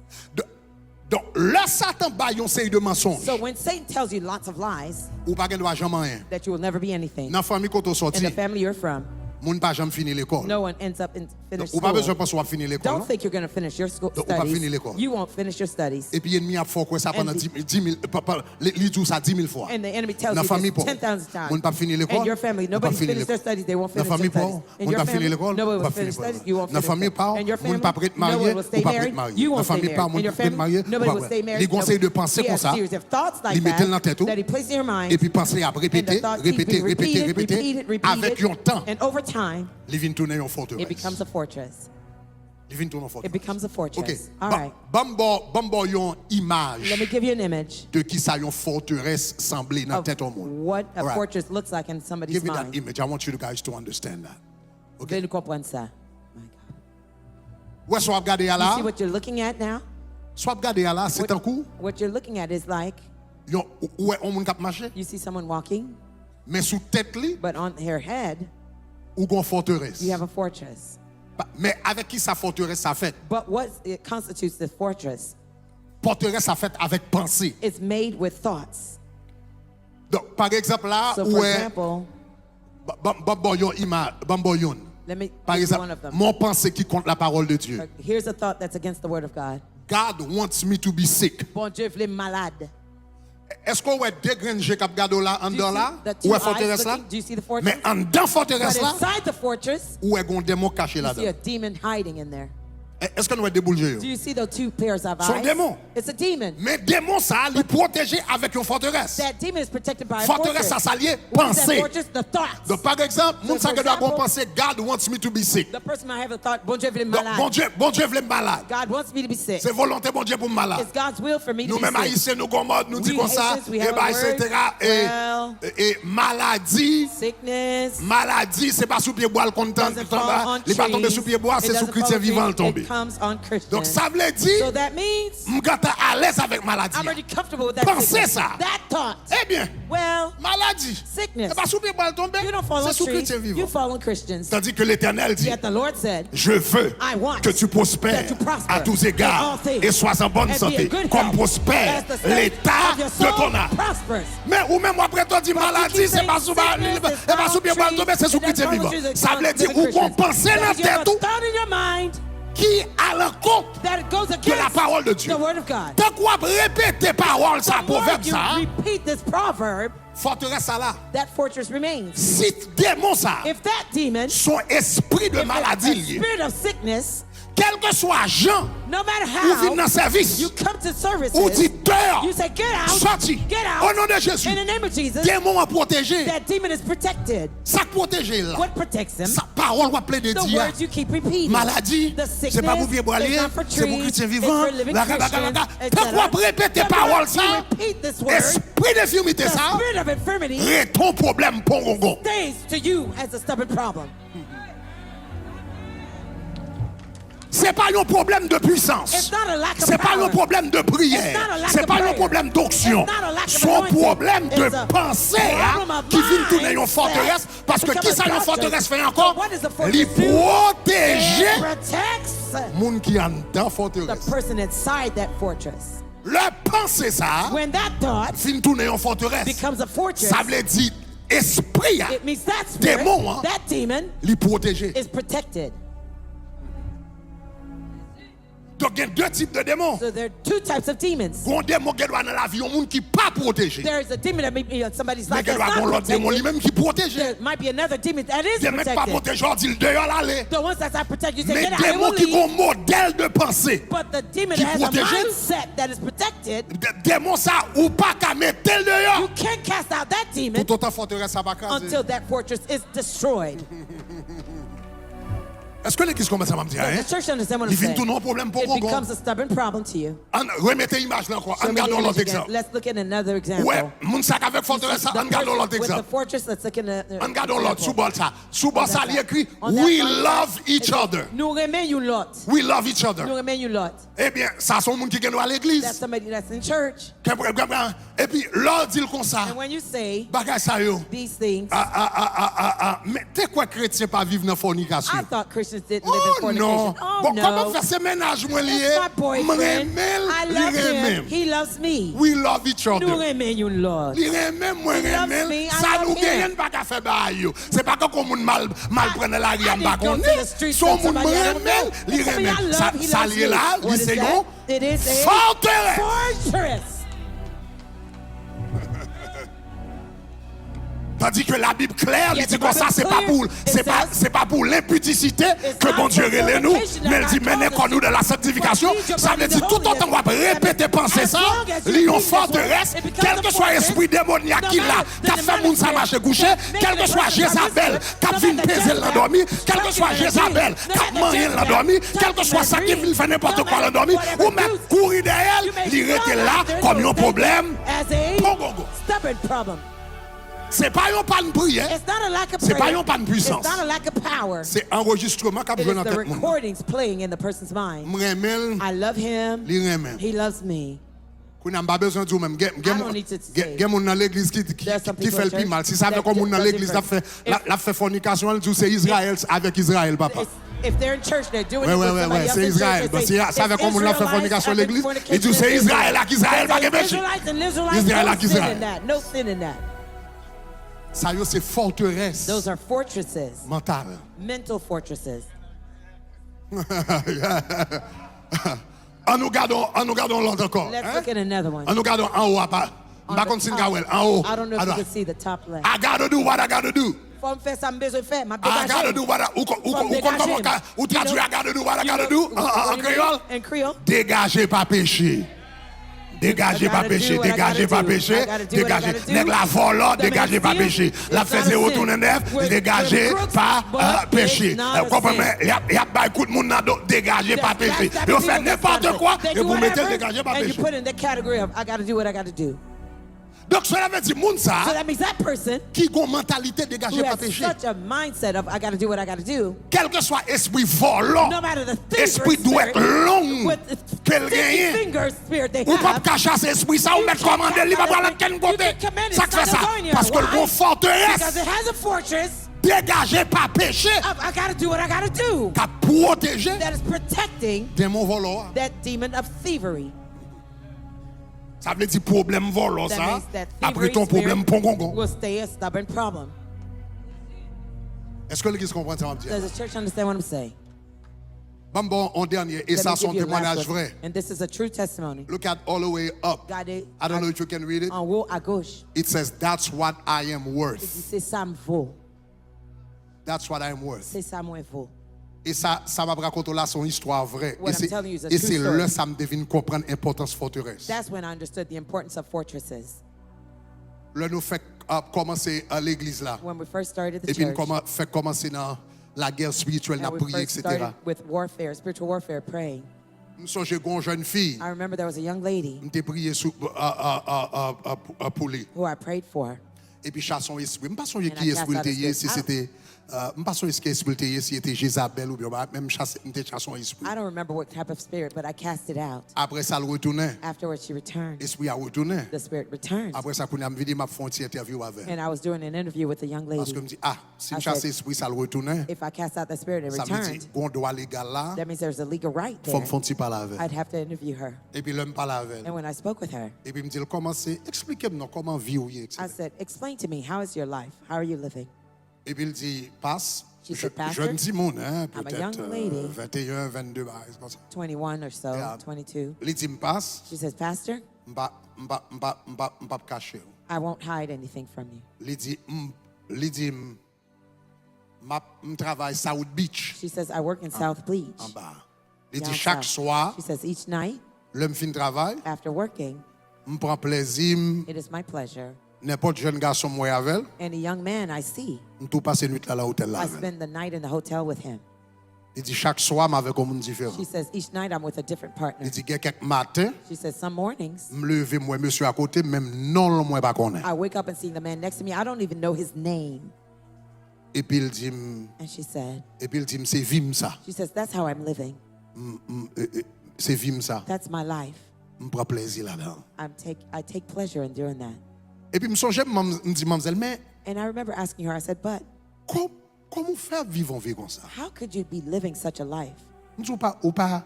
Donk, lè Satan bay yon seri de mansonj, So when Satan tells you lots of lies, ou pa gen dwa janm anyen. That you will never be anything. Nan fanmi kote w soti, In the family you're from, moun pa janm fini lekòl. No one ends up in finish Ou pa bezwen school. Panse w ap fini lekòl Don't non. Think you're going to finish your school Donk ou p ap fini studies. Lekòl. You won't finish your studies. Epi enmi ap fè w kwè sa pandan And di- di mil pa- pa- li li di w sa di mil fwa. And the enemy tells Nan you fanmi this pa w, ten thousand times. Moun p ap fini lekòl. And your family, Ou p ap nobody's fini finished their lekòl. Studies, they won't Nan finish fanmi their pa w, studies. In moun your p ap fini family, lekòl. Nobody Ou p will ap fini finish lekòl. Studies. You won't Nan finish fanmi Studies. pa w, Nobody moun will p ap finish ret Studies. marye. Nobody will Ou stay p ap ret married. Marye. You Nan won't stay fanmi pa w, married. moun In your p ap ret family, Marye. Ou nobody p ap will ret. Stay married. Li gon seri de panse He konsa. Has series of thoughts like Li mete l nan that tèt ou. That he places in your mind. Epi panse ap And the repete, thoughts keep repete, being repete, repeated, repete, repeated, avèk yon tan, and over time, li vin tounen yon it fòterès. Becomes a fortress. Li vin tounen yon fòterès. It becomes a fortress. Ok. All Ba- right. Ban m ba w- ban m ba w yon imaj Let me give you an image de kisa yon fòterès sanble nan of tèt yon moun. What a Alright. Fortress looks like in somebody's Give me that mind. Image. I want you guys to understand that. Vle nou konprann sa. My God. Ou wè sa w ap gade a You la? See what you're looking at now? Sa w ap gade a la, se tankou What you're looking at is like yon, ou ou wè yon moun k ap mache, you see someone walking, men sou tèt li, but on her head, ou gon fòterès. You have a fortress. Pa- Men avèk kisa fòterès sa fèt? But what it constitutes the fortress? Fòterès sa fèt avèk panse. It's made with thoughts. Donk, pa egzanp la, So, ou for wè, example, ban ban- ban m ba w yon imaj, ban m ba w youn. Let me Pa give you egzanp, one of them. Mon panse ki kont la parole de Dieu. Uh, Here's a thought that's against the word of God. God wants me to be sick. Bondye vle m malad. Èske w wè de grenn je k ap gade w la Do you anndan see la? The two Ou wè eyes fòterès la? Looking? Do you see the Men fortress? Anndan fòterès But la, inside the fortress, ou wè gon demon kache You see a ladan. Demon hiding in there. Èske nou wè de boul je yo? Do you see the two pairs of Se yon eyes? Demon. It's a demon. Men demon sa a, li pwoteje avèk yon fòterès. That demon is protected by a Fòterès fortress. Sa sa l ye? What is that Panse. Fortress? The thoughts. Donk, pa egzanp, moun So, sa for gen dwa gon example, panse, "God wants me to be sick." The person might have a thought, Bondye vle m Donk, malad. Bondye, Bondye vle m malad. God wants me to be sick. Se volonte Bondye pou m malad. It's God's will for me to Nou be menm sick. Ayisyen, nou gon mòd, nou di We konsa, Haitians, we have eba, a word. Etsetera. E, Well, e, e, maladi, Sickness. Maladi, se pa sou pye bwa l konn tan- Doesn't fall tanba, on li pa tonbe trees. sou pye bwa, It se sou doesn't fall kretyen on trees. Vivan l It tonbe. Comes on Christians. Donk, sa vle di, So that means m gentan alèz avèk maladi. I'm already comfortable with that Panse sickness. Sa. That thought. Ebyen, Well, maladi, Sickness. Se pa sou pye bwa l tonbe, You don't fall se on sou trees. Kretyen Vivan. You fall on Christians. Tandis que l'Éternel dit, Yet the Lord said, "Je veux I want que tu prospères that you prosper à tous égards in all things et sois en bonne and be in santé, good comme health, prospère as the state l'état of your de soul ton âme." prospers. Men ou menm w ap ret w di But you maladi, keep se pa saying sou ba- sickness is se pa sou pye bwa l tonbe, se sou It doesn't Kretyen follow Vivan. Jesus, Sa vle follows di the ou gon Christian. Panse nan That you have tèt a ou thought in your mind ki alankont that goes de la against parole de Dieu. The word of God. Tank w ap repete pawòl sa, The more pwovèb you sa, repeat this proverb, fòterès sa la, that fortress remains. Si demon sa, If that demon, se yon espri de if maladi a l ye, spirit of sickness, kèlkeswa jan no matter ou vin how nan sèvis, you come to services, ou di, "Deyò, you say, "Get out, sòti, get out, o non de Jezi." In the name of Jesus, Demon an pwoteje. That demon is protected. Sa k pwoteje l la? What protects him? Sa pawòl w ap plede The di a. Words you keep repeating. Maladi, The se pa pou sickness pye bwa l is ye, not for se pou trees, Kretyen it's Vivan, for living blablabla. Christians, Tank w ap et cetera. repete The pawòl more sa, you repeat this word, espri de enfimite the sa, spirit of infirmity ret yon pwoblèm pongongon. Stays to you as a stubborn problem. Se pa yon pwoblèm de pwisans. It's not a lack of Se pa yon power. Pwoblèm de priyè. It's not a lack Se of pa yon prayer. Pwoblèm donksyon. It's not a lack of Se yon anointing. Pwoblèm de It's a panse a problem of ki vin tounen yon mindset fòterès. Paske that kisa yon becomes a fòterès problem. fè ankò? So what is the fortress Li do? pwoteje It protects moun ki anndan the fòterès. Person inside that fortress. Lè panse sa a When that thought vin tounen yon fòterès, becomes a fortress, sa vle di espri a, it means that spirit, demon an, that demon, li pwoteje. Is protected. Donk, gen de tip de demon. So there are two types of demons. Gon demon gen dwa nan lavi yon moun ki pa pwoteje. There is a demon that may be in somebody's life that's not protected. Men gen dwa gon lòt demon li menm ki pwoteje. There might be another demon that is protected. Demon ki pa pwoteje, w di l deyò l ale. The ones that's not protected, you say, "Get out, I will leave." Men demon ki gon modèl de panse ki pwoteje. But the demon that has a mindset that is protected, de-, demon sa, ou pa ka mete l deyò. You can't cast out that demon. Toutotan fòterès sa pa kraze. Until that fortress is destroyed. Èske legliz konprann sa m ap di a, hein? Does the church understand what I'm saying? Li vin tounen yon pwoblèm pou gongon. It becomes a stubborn problem to you. Ann remete imaj la ankò. Ann gade yon lòt egzanp. Let's look at another example. Ou wè, moun sa k avèk fòterès la, ann gade yon lòt egzanp. With the fortress, let's look at another example. Ann gade yon lòt, sou bò l sa. Sou bò sa, li ekri, "We love each other." Nou renmen youn lòt. We love each other. Nou renmen youn lòt. Ebyen, sa se yon moun ki gen dwa legliz. That's somebody that's in church. Kè, kè, kè, epi, lè w di l konsa, and when you say bagay sa yo, these things, a, a, a, a, a, a, men te kwè kretyen pa viv nan fònikasyon. I thought Christians didn't live in fornication. Oh, non. Oh, bon, no. Kòman fè se mennaj mwen li ye? It's my boyfriend. M renmen l, li renmen m. I love him. He loves me. We love each other. Nou renmen youn lòt. Li renmen m, mwen renmen l. He loves me. I love him. Sa nou genyen, n pa ka fè bagay yo. Se pa kankou moun mal, mal pran nan lari a, m pa konnen. I didn't go to the streets of somebody I don't know. Se yon moun m renmen l, li renmen m. Sa, sa l ye la, li se yon It is a fortress. Tandis que la Bible klè, li di konsa, se pa pou, se pa, se pa pou lenpidisite ke Bondye rele nou, men l di, mennen kò nou dans la sanctification. Sa vle di, toutotan w ap repete panse sa, li yon fòterès, kèlkeswa espri demonyak ki la, k ap fè moun sa mache kouche, kèlkeswa Jezabèl k ap vin peze l nan dòmi, kèlkeswa Jezabèl k ap manyen l nan dòmi, kèlkeswa sa ki vin fè nenpòt kwa nan dòmi, ou mèt kouri dèyè l, li rete la kòm yon pwoblèm pongongon. Stubborn problem. Se pa yon pàn priyè, it's not a lack of prayer, se pa yon pàn pwisans. It's not a lack of power. Se anrejistreman k ap jwe nan tèt moun nan. It is the recordings playing in the person's mind. M renmen l, I love him, li renmen m. He loves me. Kounye a, m pa bezwen di w menm. Gen, gen, I don't need to say. Gen, gen moun nan legliz ki, ki, ki fè l pi mal. Si sa fè yon moun nan legliz l ap fè, l ap, l ap fè fònikasyon, l di w se Izrayèl avèk Izrayèl, papa. If they're in church, they're doing it with somebody else in church, they say, "It's Israelites having fornication." Wè, wè, wè, wè, se Izrayèl. Paske a, sa fè yon moun nan fè fònikasyon legliz, li di w se Izrayèl ak Izrayèl pa gen peche. Israelites and Israelites, no sin in that. No sin in that. Sa yo se fòterès. Those are fortresses. Mantal. Mental fortresses. Ann nou gade, ann nou gade yon lòt ankò. Let's look at another one. Ann nou gade anwo a pa. M pa konn si n ka wè l. Anwo. I don't know if you can see the top left. I gotta do what I gotta do. Fò m fè sa m bezwen fè, m ap degaje m. I gotta do what I, ou konn, ou konn, ou konn kòman ou ka, ou tradui I gotta do what I gotta do an, an, an kreyòl? In Creole? Degaje pa peche. Degaje pa peche, degaje pa peche, degaje. Nèg la vòlò, degaje pa peche. L ap fè zewo tounen nèf, degaje pa, euh, peche. Ou konprann mwen? Y ap, y ap bay kout moun nan do, degaje pa peche. Yo fè nenpòt kwa, epi w mete l degaje pa peche. Donk, cela veut dire, moun sa a ki gon mantalite degaje pa peche. Kèlkeswa espri vòlò, espri dwèt long ke l genyen, ou p ap ka chase espri sa a, ou mèt kòmande l, li pa pral ankenn kote. Sa k fè sa? Paske l gon fòterès degaje pa peche k ap pwoteje denmon vòlò a. Sa vle di pwoblèm vòlò sa ap rete yon pwoblèm pongongon. Èske legliz konprann sa m ap di a? Ban m ba w yon dènye, e sa se yon temwayaj vrè. Look at all the way up. I don't know if you can read it. It says, "That's what I am worth." That's what I am worth. Se sa mwen vo. E sa, sa m ap rakonte w la, se yon istwa vrè. E se, e se lè sa m te vin konprann enpòtans fòterès. Lè nou fèk, uh, kòmanse, uh, legliz la, epi n kòman-, fèk kòmanse nan lagè espirityèl, n ap priye, etsetera. M sonje gen yon jèn fi, m te priye sou, uh, uh, uh, uh, uh, pou, uh, pou li. Epi chase yon espri. M pa sonje ki espri l te ye, si se te, uh, m pa sonje ki espri l te ye, si se te Jezabèl oubyen, menm chase, m te chase yon espri. Apre sa, l retounen. Espri a retounen. Apre sa, kounye a, m vini, m ap fè yon ti entèvyou avè l. Paske m di, ah, si m chase espri sa, l retounen. Sa vle di, gon dwa legal la, fò m fè yon ti pale avè l. Epi lè m pale avè l, epi m di l, kòmanse eksplike m non, kòman vi w ye, etsetera. Epi l di, "Pas." She said, "Pastor, jèn timoun, hein, I'm a young lady, venteyen, vennde bagay konsa. Twenty-one or so, yeah, twenty-two." Li di m, "Pas." She says, "Pastor, m pa, m pa, m pa, m pa, m p ap kache w." "I won't hide anything from you." Li di, "M, li di m, m ap, m travay South Beach." She says, "I work in South Beach." Anba. Li di, "Chak swa, she says, each night, lè m fin travay, after working, m pran plezi m, it is my pleasure, nenpòt jèn gason m wè avè l, any young man I see, m tou pase nwit la nan otèl la, I avè l." Spend the night in the hotel with him. Li di, "Chak swa, m avèk yon moun diferan." She says, "Each night I'm with a different partner." Li di, "Gen kèk maten, she says, "Some mornings, m leve, m wè mesye akote m, menm non l mwen pa konnen." I wake up and see the man next to me, I don't even know his name." Epi l di m, and she said, epi l di m, "Se vi m sa." She says, "That's how I'm living. M, m, e, e, se vi m sa. That's my life. M pran plezi ladan l." I'm take, I take pleasure in doing that." Epi m sonje m, m di manmzèl, "Men, and I remember asking her, I said, "But, kò-, kòman w fè ap viv yon vi konsa?" How could you be living such a life?" M di, "Ou pa, ou pa,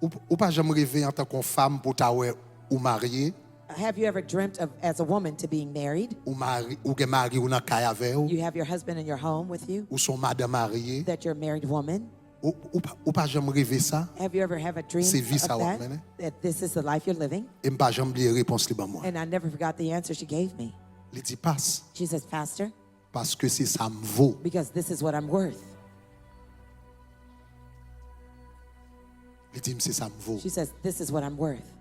ou, ou pa janm reve antanke yon fanm pou w ta wè ou marye?" Have you ever dreamt of, as a woman, to being married? Ou mari, ou gen mari w nan kay avè w. You have your husband in your home with you. Ou se yon madanm marye. That you're a married woman. Ou, ou pa, ou pa janm reve sa? Have you ever have a dream of that? Se vi sa w ap mennen? That this is the life you're living? E m pa janm bliye repons li ban mwen. And I never forgot the answer she gave me. Li di, "Pas." She says, "Pastor, paske se sa m vo." Because this is what I'm worth. Li di m, "Se sa m vo." She says, "This is what I'm worth."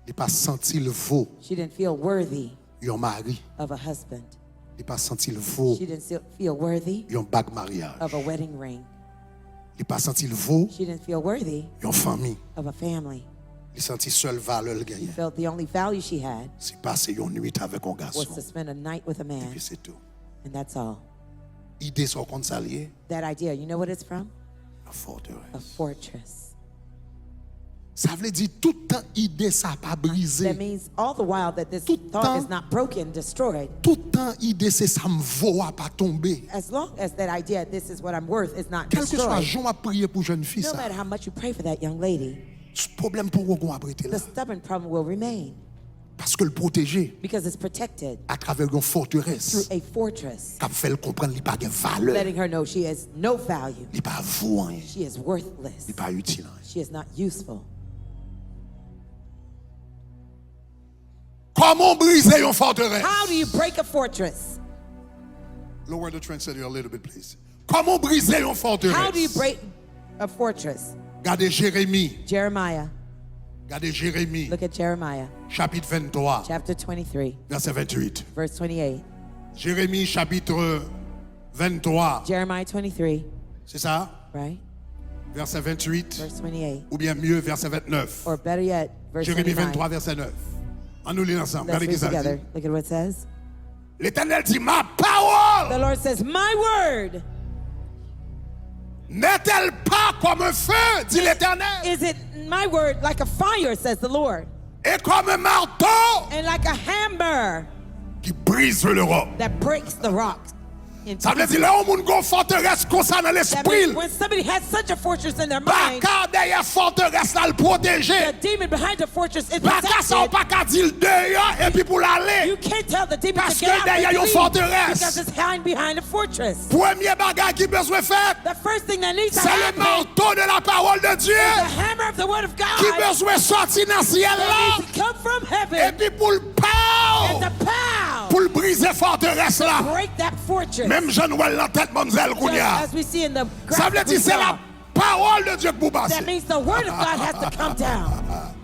Li pa santi l vo. She didn't feel worthy, yon mari. Of a husband. Li pa santi l vo. She didn't feel, feel worthy, yon bag maryaj. Of a wedding ring. Li pa santi l vo. She didn't feel worthy, yon fanmi. Of a family. Li santi sèl valè l genyen, she felt the only value she had, se pase yon nwit avèk yon gason. Was to spend a night with a man. Epi se tou. And that's all. Ide sa, w konn sa l ye? That idea, you know what it's from? Yon fòterès. A fortress. Sa vle di, tout tan ide sa pa brize. That means all the while that this thought is not broken, destroyed. Tout tan ide se sa m vo a pa tonbe. As long as that idea, "This is what I'm worth," is not destroyed. Kèlkeswa jan w ap priye pou jèn fi sa, no matter how much you pray for that young lady, pwoblèm poko gon ap rete la. The stubborn problem will remain. Paske l pwoteje. Because it's protected. Atravè yon fòterès. Through a fortress. K ap fè l konprann li pa gen valè. Letting her know she has no value. Li pa vo anyen. She is worthless. Li pa itil anyen. She is not useful. Kòman w brize yon fòterès? How do you break a fortress? Lower the translator a little bit, please. Kòman w brize yon fòterès? How do you break a fortress? Gade Jeremi. Jeremiah. Gade Jeremi. Look at Jeremiah. Chapit venntwa. Chapter twenty-three. Vèsè venntuit. Verse twenty-eight. Jeremi chapit venntwa. Jeremiah twenty-three. Se sa? Right? Vèsè venntuit. Verse twenty-eight. Oubyen mye, vèsè vennèf. Or better yet, verse twenty-nine. Jeremi venntwa, vèsè nèf. Ann nou li l ansanm. Let's read together. Gade ki sa l di. Look at what it says. Letènèl di, "Ma parole, the Lord says, my word, n'est-elle pas comme un feu?" Di Letènèl. Is it my word like a fire, says the Lord, "Et comme un marteau, and like a hammer, qui brise le roc." That breaks the rock in pieces? Sa vle di, lè yon moun gon fòterès konsa nan lespri l, that means when somebody has such a fortress in their mind, baka dèyè fòterès la, l pwoteje. The demon behind the fortress is protected. Baka sa, ou pa ka di l deyò epi pou l ale. You can't tell the demon to get out and leave. Paske l dèyè yon fòterès. Because it's hiding behind a fortress. Premye bagay ki bezwen fèt, the first thing that needs to happen, se le marteau de la parole de Dieu, is the hammer of the word of God, ki bezwen sòti nan syèl la, that needs to come from heaven, epi pou l pow, and the pow, pou l brize fòterès la. Break that fortress. Menm jan n wè l nan tèt manmzèl kounye a. Just as we see in the graphic we saw. Sa vle di se la pawòl de Dye k pou pase. That means the word of God has to come down.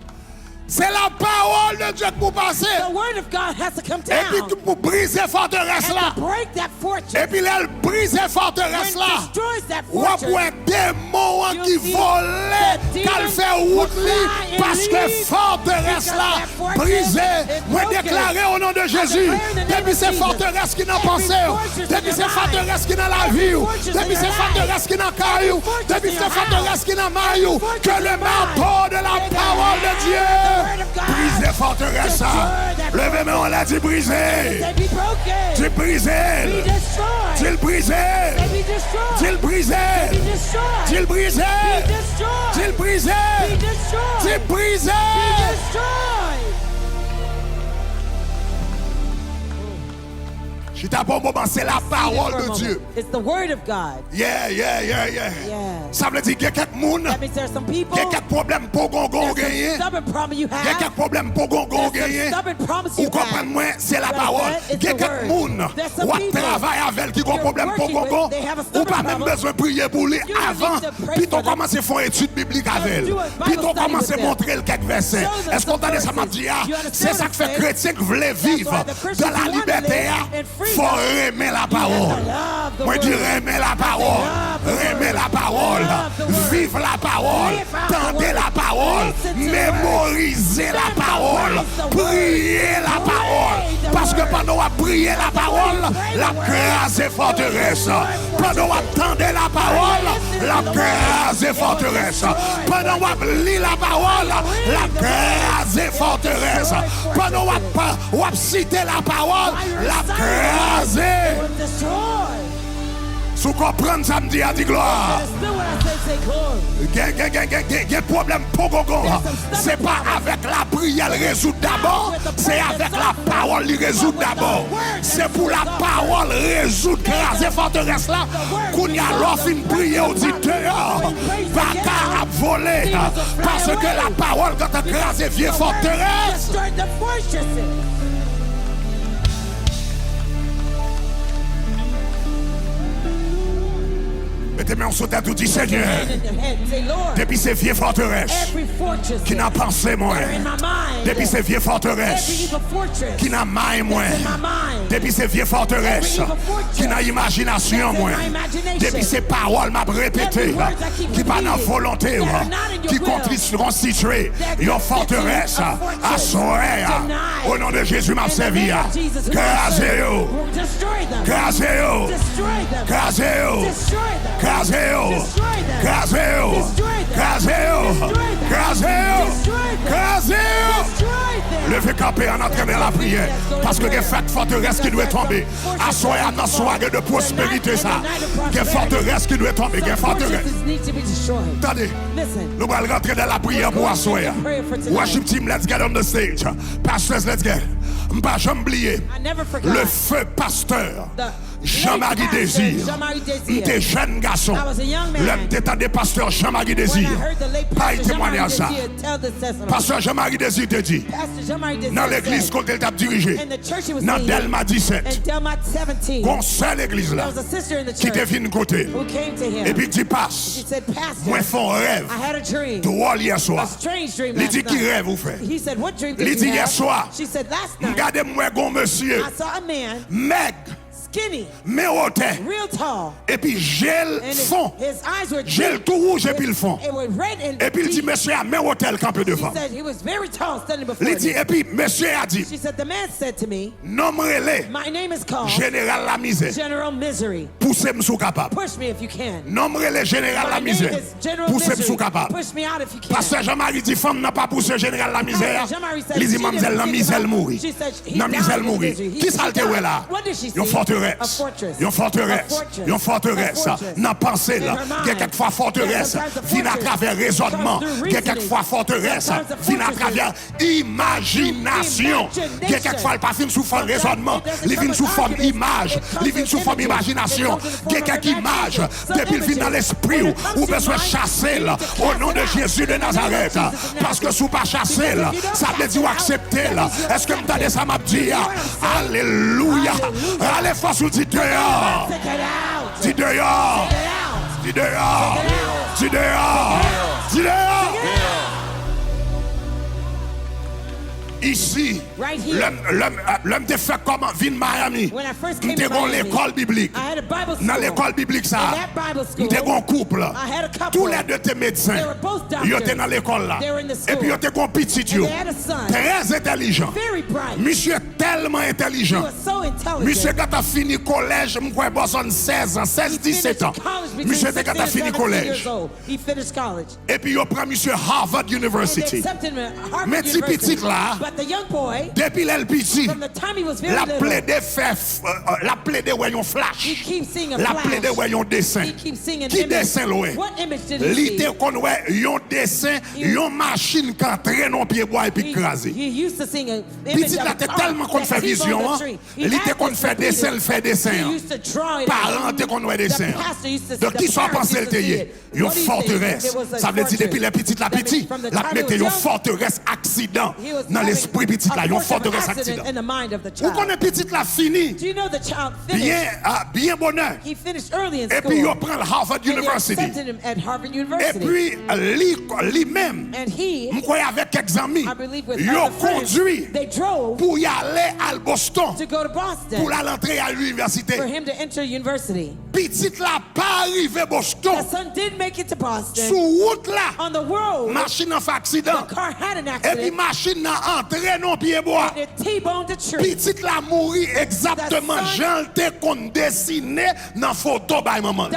Se la pawòl de Dye k pou pase. The word of God has to come down. Epi ki pou brize fòterès la. And to break that fortress. Epi lè l brize fòterès la, when it destroys that fortress, w ap wè demon an ki vole, k al fè wout li, paske fòterès la brize. Mwen deklare o non de Jezi, depi se fòterès ki nan panse w, depi se fòterès ki nan lavi w, depi se fòterès ki nan kay ou, depi se fòterès ki nan may ou, que le marteau de la parole de Dieu brise fòterès sa. Leve men w anlè, di, "Brize." Di, "Brize." Di l, "Brize." Di l, "Brize." Di l, "Brize." Di l, "Brize." Di, "Brize." Chita pou yon moman, se la pawòl de Dye. It's the word of God. Yeah, yeah, yeah, yeah. Yeah. Sa vle di gen kèk moun, That means there are some people. Gen kèk pwoblèm pogongon ou There's some genyen. Stubborn problem you Gen have. kèk pwoblèm pogongon ou There's some genyen. Stubborn problems Ou you konprann have. Mwen, se la But pawòl. that is Gen the kèk word. Moun There's some w ap people travay avèl ki gon you're pwoblèm working pogongon. With, they have a Ou stubborn pa menm problem. Bezwen priye pou li You don't avan. Need to pray Pito for them. Kòmanse fè yon etid biblik avè l. Do a Bible Pito study Kòmanse with them. Montre l kèk vèsè. Show them Èske w some tande sa m ap verses. Di a? You understand Se sa k fè kretyen k vle viv dan lalibète a. Fò renmen lapawòl. Mwen di renmen lapawòl. Renmen lapawòl. Viv lapawòl. Tande lapawòl. Memorize lapawòl. Priye lapawòl. Paske pandan w ap priye lapawòl, l ap kraze fòterès. Pandan w ap tande lapawòl, l ap kraze fòterès. Pandan w ap li lapawòl, l ap kraze fòterès. Pandan w ap, w ap site lapawòl, l ap kraze. Si w konprann sa m di a, di glwa. Gen, gen, gen, gen, gen, gen pwoblèm pogongon. Se pa avèk lapriyè l rezoud dabò, se avèk lapawòl li rezoud dabò. Se pou lapawòl rezoud, kraze fòterès la. Kounye a, lè w fin priye, w di deyò, baka ap vole, paske lapawòl gentan kraze vye fòterès. Mete men w sou tèt ou, di Senyè, depi se vye fòterès ki nan panse mwen, depi se vye fòterès ki nan may mwen, depi se vye fòterès ki nan imajinasyon mwen, depi se pawòl m ap repete ki pa nan volonte w, ki kontris-, konstitye yon fòterès, aswè a, o non de Jezi m ap sèvi a, kraze yo, kraze yo, kraze yo, kraze yo, kraze yo, kraze yo, kraze yo, kraze yo. Leve kanpe an antre nan lapriyè, paske gen fòterès ki dwe tonbe. Aswè a, nan sware de pwosperite sa, gen fòterès ki dwe tonbe, gen fòterès. Tande, nou pral rantre nan lapriyè pou aswè a. Worship team, let's get on the stage. Pastors, let's get. M pa janm bliye le feu pasteur Jean-Marie Désir. M te jèn gason lè m te tande pastè Jean-Marie Désir bay temwayaj sa. Pastè Jean-Marie Désir te di, nan legliz kote l t ap dirije, nan Dèlma disèt, gon sè legliz la ki te vin kote l epi di, Pas, mwen fè yon rèv dwòl yèswa. Li di, Ki rèv ou fè? Li di, Yèswa, m gade, m wè gon mesye mèg, men wotè, epi je l fon. Je l tou wouj epi l fon. Epi l di mesye a men wotè l kanpe devan l. Li di, epi mesye a di m, non m rele Jeneral Lamizè. Pouse m si w kapab. Non m rele Jeneral Lamizè. Pouse m si w kapab. Pastè Jean-Marie di fanm nan pa pouse Jeneral Lamizè a. Li di manmzèl nan mizè l mouri. Nan mizè l mouri. Kisa l te wè la? Yon fòterès. Yon fòterès. Yon fòterès nan panse l. Gen kèk fwa fòterès vin atravè rezònman. Gen kèk fwa fòterès vin atravè imajinasyon. Gen kèk fwa l pa vin sou fòm rezònman. Li vin sou fòm imaj. Li vin sou fòm imajinasyon. Gen kèk imaj, depi l vin nan lespri w, ou bezwen chase l. O non de Jezi de Nazarèt. Paske si w pa chase l, sa vle di w aksepte l. Èske m tande sa m ap di a? Alelouya. Rale fòs ou di, Deyò. Di, Deyò. Di, Deyò. Di, Deyò. Di, Deyò. Isi, lè m, lè m, lè m te fèk kòman vin Miami, m te gon lekòl biblik. Nan lekòl biblik sa a, m te gon koup. Toulède te medsen. Yo te nan lekòl la. Epi yo te gon pitit yo. Trè entèlijan. Misye tèlman entèlijan. Misye gentan fini kolèj, m kwè bò zòn sèz an, sèz, disèt an. Misye te gentan fini kolèj. Epi yo pran misye Harvard University. Men ti pitit la, depi lè l piti, l ap plede fè, l ap plede wè yon flach. L ap plede wè yon desen. Ki desen l wè? Li te konn wè yon desen, yon machin k antre nan yon pyebwa epi k kraze. Pitit la te tèlman konn fè vizyon an, li te konn fè desen, l fè desen an. Paran an te konn wè desen an. Donk, kisa w panse l te ye? Yon fòterès. Sa vle di, depi lè pitit la piti, l ap mete yon fòterès aksidan nan lespri pitit la, yon fòterès aksidan. Ou konnen pitit la fini byen, ah, byen bonè. Epi yo pran l Harvard University. Epi li, li menm, m kwè avèk kèk zanmi, yo kondwi pou y ale al Boston, pou l al antre al inivèsite. Pitit la pa rive Boston. Sou wout la, machin nan fè aksidan. Epi machin nan antre nan pye bwa. Pitit la mouri egzakteman jan l te konn desine nan foto bay manman l.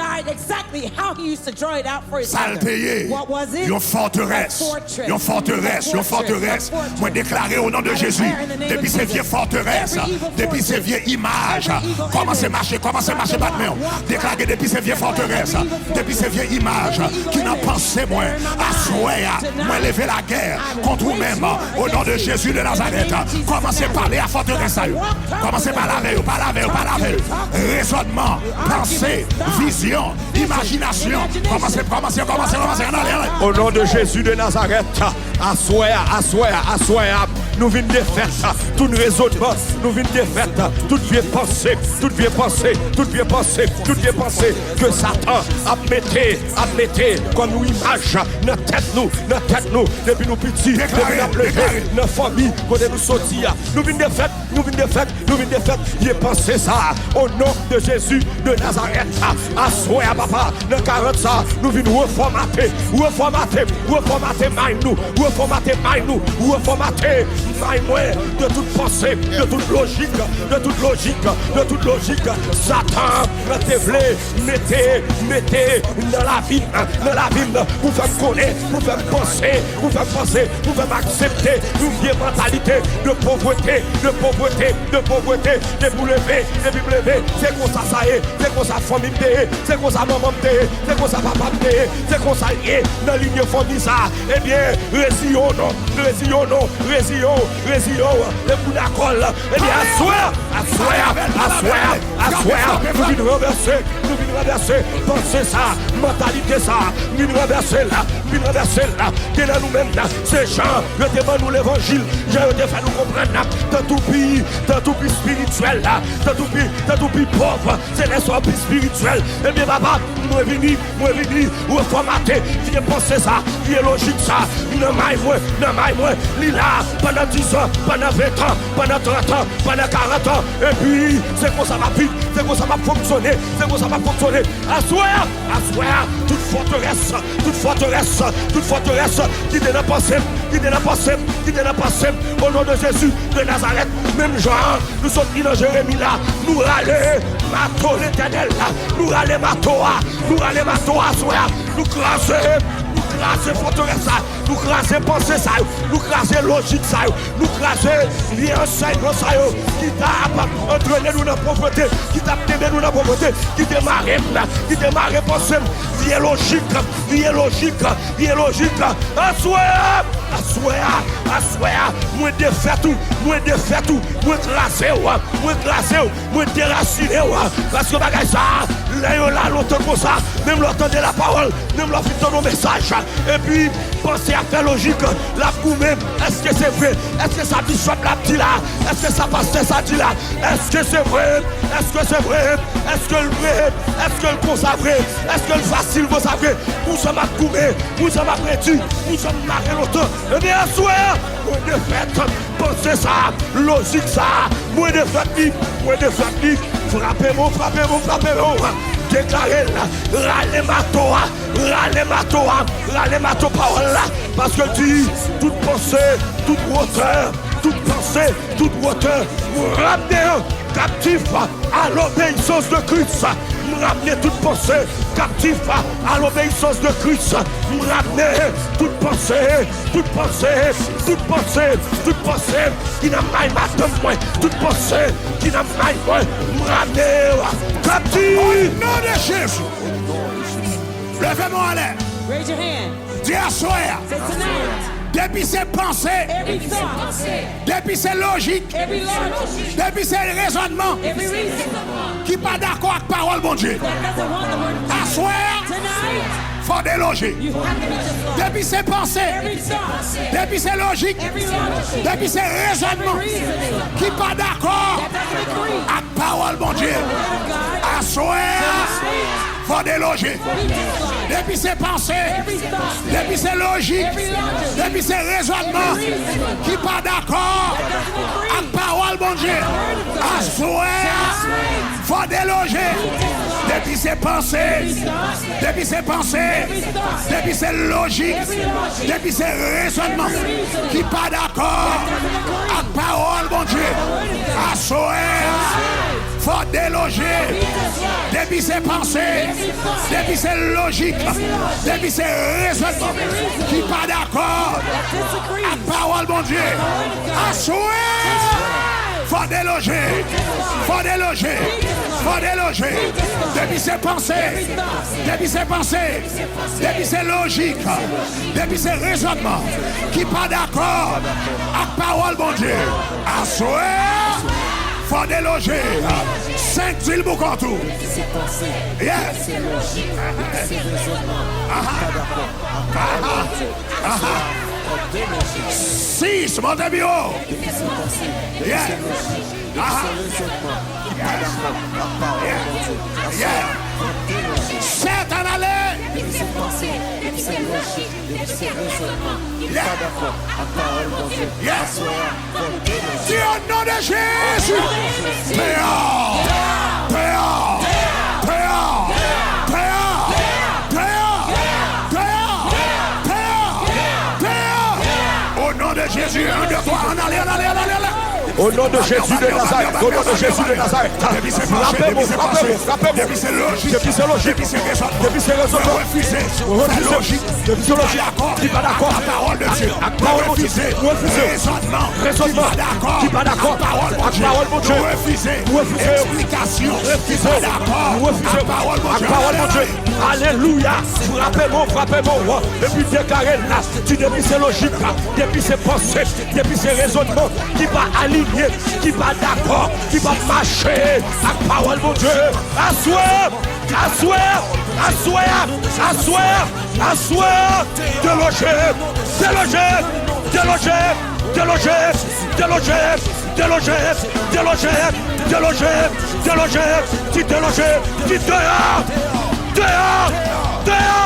Sa l te ye, yon fòterès, yon fòterès, yon fòterès. Mwen deklare o non de Jezi, depi se vye fòterès, depi se vye imaj, kòmanse mache, kòmanse mache bat men w. Deklare depi se vye fòterès, depi se vye imaj ki nan panse mwen, aswè a, mwen leve lagè kont ou menm, o non de Jezi de Nazarèt. Kòmanse pale a fòterès sa yo. Kòmanse pale avè yo, pale avè yo, pale avè yo. Rezònman, panse, vizyon, imajinasyon. Kòmanse, kòmanse, kòmanse, kòmanse. Ann ale, ann ale. O non de Jezi de Nazarèt, aswè a, aswè a, aswè a, nou vin defèt tout rezònman, nou vin defèt tout vye panse, tout vye panse, tout vye panse, tout vye panse ke Satan ap mete, ap mete kòm yon imaj nan tèt nou, nan tèt nou, depi nou piti, depi n ap leve, nan fanmi kote nou soti a. Nou vin defèt, nou vin defèt, nou vin defèt vye panse sa a. O non de Jezi de Nazarèt, aswè a, papa, nan karant sa a, nou vin refòmate, refòmate, refòmate may nou, refòmate may nou, refòmate may mwen de tout panse, de tout lojik, de tout lojik, de tout lojik Satan te vle mete, mete nan lavi m, nan lavi m, pou fè m konnen, pou fè m panse, pou fè m panse, pou fè m aksepte yon vye mantalite de povrete, de povrete, de povrete. Depi w leve, depi m leve, se konsa sa ye, se konsa fanmi m te ye, se konsa manman m te ye, se konsa papa m te ye, se konsa l ye nan linye fanmi sa a. Ebyen, reziye w non, reziye w non, reziye w, reziye w, e pou dakò l. Ebyen, aswè a, aswè a, aswè a, aswè a, nou vin ranvèse, nou vin ranvèse panse sa, mantalite sa, nou vin ranvèse l, vin ranvèse l. Gen nan nou menm, se jan yo te ban nou levanjil, jan yo te fè nou konprann, tantou pi, tantou pi espirityèl, tantou pi, tantou pi pòv, se lè sa w pi espirityèl. Ebyen, papa, mwen vini, mwen vini refòmate vye panse sa, vye lojik sa, nan may mwen, nan may mwen. Li la pandan dizan, pandan ventan, pandan trantan, pandan karantan. Epi, se konsa m ap viv, se konsa m ap fonksyone, se konsa m ap fonksyone. Aswè a, aswè a, tout fòterès, tout fòterès, tout fòterès ki te nan panse m, ki te nan panse m, ki te nan panse m, o non de Jezi de Nazarèt, menm jan nou sot li nan Jeremi la, nou rale mato Letènèl la, nou rale mato a, nou rale mato a aswè a, nou kraze, nou kraze fòterès la, nou kraze panse sa yo, nou kraze lojik sa yo, nou kraze vye ansèyman sa yo ki t ap antrene nou nan povrete, ki t ap kenbe nou nan povrete, ki te mare m, ki te mare panse m, vye lojik, vye lojik, vye lojik. Aswè a, aswè a, aswè a, mwen defèt ou, mwen defèt ou, mwen kraze w, mwen kraze w, mwen derasine w, paske bagay sa a, lè yo la lontan konsa, menm lè w tande lapawòl, menm lè w fin tande yon mesaj, epi panse a fè lojik, l ap goumen, èske se vre? Èske sa bishop la ap di la? Èske sa pastè sa di la? Èske se vre? Èske se vre? Èske l vre? Èske l konsa vre? Èske l fasil konsa vre? Pou sa m ap goumen, pou sa m ap redi, pou sa m mare lontan. Ebyen, aswè a, mwen defèt panse sa, lojik sa, mwen defèt li, mwen defèt li. Frape mwen, frape mwen, frape mwen. Deklare l, rale mato a, rale mato a, rale mato pawòl la. Paske l di, tout panse, tout wotè, tout panse, tout wotè, mwen ramne yo kaptif à l'obéissance de Christ. M ramne tout panse kaptif à l'obéissance de Christ. M ramne tout panse, tout panse, tout panse, tout panse ki nan may madanm mwen, tout panse ki nan may mwen, m ramne yo kaptif. O non de Jezi. Leve men w anlè. Raise your hand. Di aswè a. Say tonight. Depi se panse, every thought, depi se lojik, every logic, depi se rezònman every reason ki pa dakò ak pawòl Bondye, that doesn't want the word of God. Aswè a, tonight, fò deloje. You have to be just lost. Depi se panse, every thought, depi se lojik, every logic, depi se every rezònman reasoning ki pa dakò that doesn't agree ak pawòl Bondye, with the word of God, aswè a, tonight, fò deloje. Depi se panse, depi se lojik, depi se rezònman ki pa dakò ak pawòl Bondye, aswè a, fò deloje. Depi se panse, depi se panse, depi se lojik, depi se rezònman ki pa dakò ak pawòl Bondye, aswè a, fò deloje. Depi se panse, depi se lojik, depi se rezònman ki pa dakò ak pawòl Bondye, aswè a, fò deloje, fò deloje, fò deloje. Depi se panse, depi se panse, depi se lojik, depi se rezònman ki pa dakò ak pawòl Bondye, aswè a, fò deloje. Senk, di l pou kont ou. Yes. Aha. Aha. Aha. Sis, monte pi wo. Yeah. Aha. Yeah. Yeah. Sèt, ann ale. Yeah. Di, o non de Jezi. Deyò. Deyò. Deyò. O non de Jezi, un, deux, trois, ann ale, ann ale, ann ale, ann ale. O non de Jezi de Nazarèt, o non de Jezi de Nazarèt. Frape mò, frape mò, frape mò. Depi se lojik, depi se rezònman, mwen refize. Depi se lojik ki pa dakò ak pawòl Bondye, mwen refize. Rezònman ki pa dakò ak pawòl Bondye, mwen refize. Mwen refize. Mwen refize ak pawòl Bondye. Alelouya. Frape mò, frape mò. Epi deklare la. Di depi se lojik, depi se panse, depi se rezònman ki pa alinye, ki pa dakò, ki pa mache ak pawòl Bondye. Aswè, aswè, aswè, aswè, aswè, deloje, deloje, deloje, deloje, deloje. Deloje, deloje, deloje, deloje, di deloje, di deyò, deyò, deyò.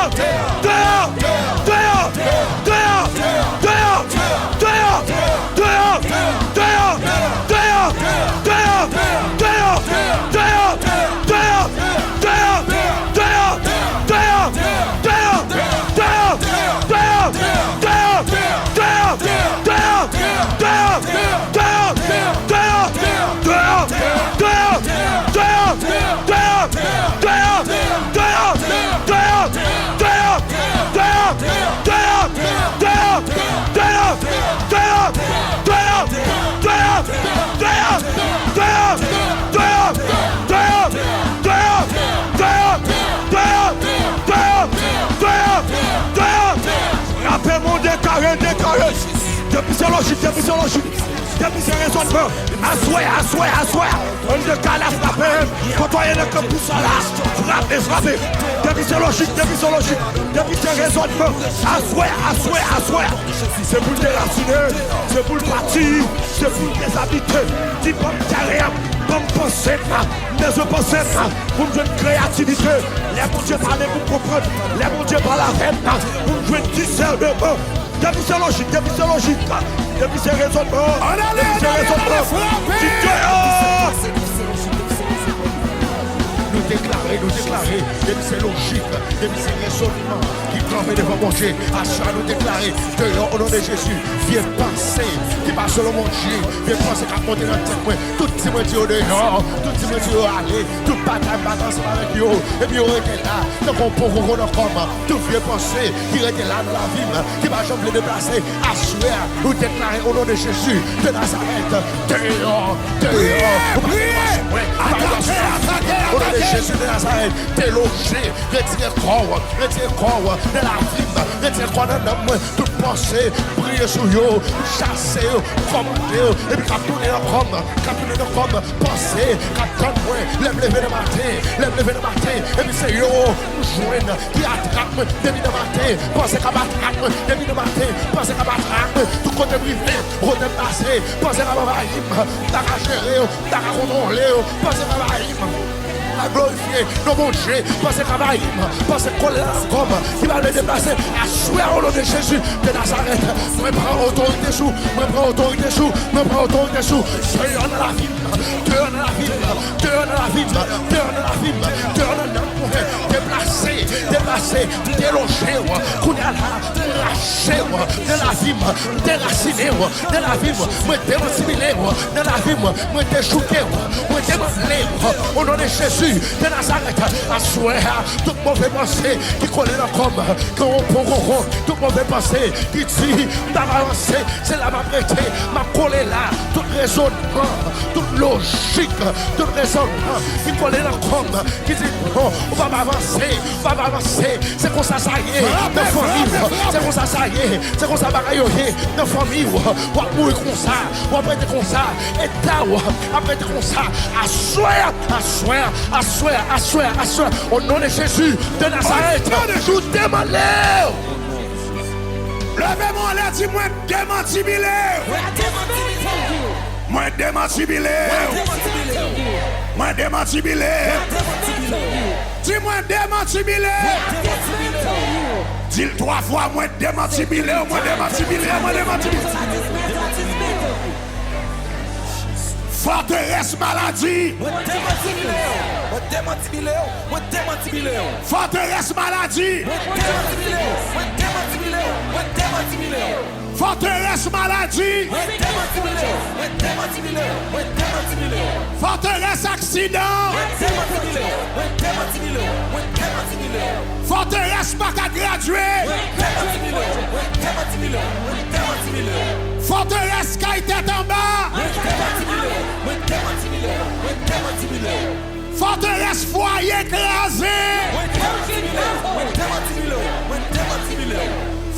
Frape mò, deklare, deklare. Depi se lojik, depi se lojik, depi se rezònman. Aswè, aswè, aswè. Ann deklare, frape. Kote w ye nan kanpis la, frape, frape. Depi se lojik, depi se lojik, depi se rezònman. Aswè, aswè, aswè. Se pou l derasine, se pou l pati, se pou l dezabite. Di ban m tèren an, ban m panse m, m bezwen panse m pou m jwenn kreyativite. Lè Bondye pale pou m konprann, lè Bondye pale avè m pou m jwenn disèneman. Depi se lojik, depi se lojik, depi se rezònman, depi se rezònman, di deyò. Nou deklare, nou deklare, depi se lojik, depi se rezònman ki kanpe devan Bondye, aswè a nou deklare deyò o non de Jezi. Vye panse ki pa selon Bondye, vye panse k ap monte nan tèt mwen, tout di mwen di yo deyò, tout di mwen di yo ale, tout batay m bat ansanm avèk yo, epi yo rete la tankou yon pon koko nan kò m. Tout vye panse ki rete la nan lavi m, ki pa janm vle deplase, aswè a, nou deklare o non de Jezi de Nazarèt, deyò, deyò. Ou pa gen dwa sou mwen, ou pa gen dwa sou mwen, ou pa gen dwa sou mwen, O non de Jezi de Nazarèt, deloje, retire kò w, retire kò w nan lavi m, retire kò w nan nanm mwen, tout panse, priye sou yo, chase yo, kòmande yo, epi k ap tounen nan kò m, k ap tounen nan kò m, panse, k ap tann mwen, lè m leve nan maten, lè m leve nan maten, epi se yo m jwenn ki atrap mwen depi nan maten, panse k ap atrap mwen depi nan maten, panse k ap atrap mwen tout kote m rive, kote m pase, panse k ap anvayi m, m pa ka jere yo, m pa ka kontwole yo, panse k ap anvayi m. Pa glorifye non Bondye, panse k anvayi m, panse k kole nan kò m, ki pa vle deplase, aswè o non de Jezi de Nazarèt, mwen pran otorite sou, mwen pran otorite sou, mwen pran otorite sou, deyò nan lavi m, deyò nan lavi m, deyò nan lavi m, deyò nan lavi m, deyò nan nanm mwen, deplase, deplase, deloje w, kounye a la, rache w nan lavi m, derasine w nan lavi m, mwen demantibile w nan lavi m, mwen dechouke w, mwen demantle w, o non de Jezi de Nazarèt, aswè a, tout move panse ki kole nan kò m, ke w pran konkon, tout move panse ki di, m p ap avanse, se la m ap rete, m ap kole la, tout rezonman, tout lojik, tout rezonman ki kole nan kò m, ki di, non, ou p ap avanse, ou p ap avanse, se konsa sa ye nan fanmi w, se konsa sa ye, se konsa bagay yo ye nan fanmi w, w ap mouri konsa, w ap rete konsa, eta w ap rete konsa, aswè, aswè, aswè, aswè, aswè, o non de Jezi de Nazarèt, nou demantle w. Leve men w anlè, di, mwen demantibile w. Mwen demantibile w. Mwen demantibile w. Di, mwen demantibile w. Di l twa fwa, mwen demantibile w, mwen demantibile w, mwen demantibile w. Fòterès maladi. Mwen demantibile w. Mwen demantibile w. Mwen demantibile w. Fòterès maladi. Mwen demantibile w. Mwen demantibile w. Mwen demantibile w. Fòterès maladi. Mwen demantibile w. Mwen demantibile w. Mwen demantibile w. Fòterès aksidan. Mwen demantibile w. Mwen demantibile w. Mwen demantibile w. Fòterès pa ka gradye. Mwen demantibile w. Mwen demantibile w. Mwen demantibile w. Fòterès kay tèt anba. Mwen demantibile w. Mwen demantibile w. Mwen demantibile w. Fòterès fwaye kraze. Mwen demantibile w. Mwen demantibile w. Mwen demantibile w.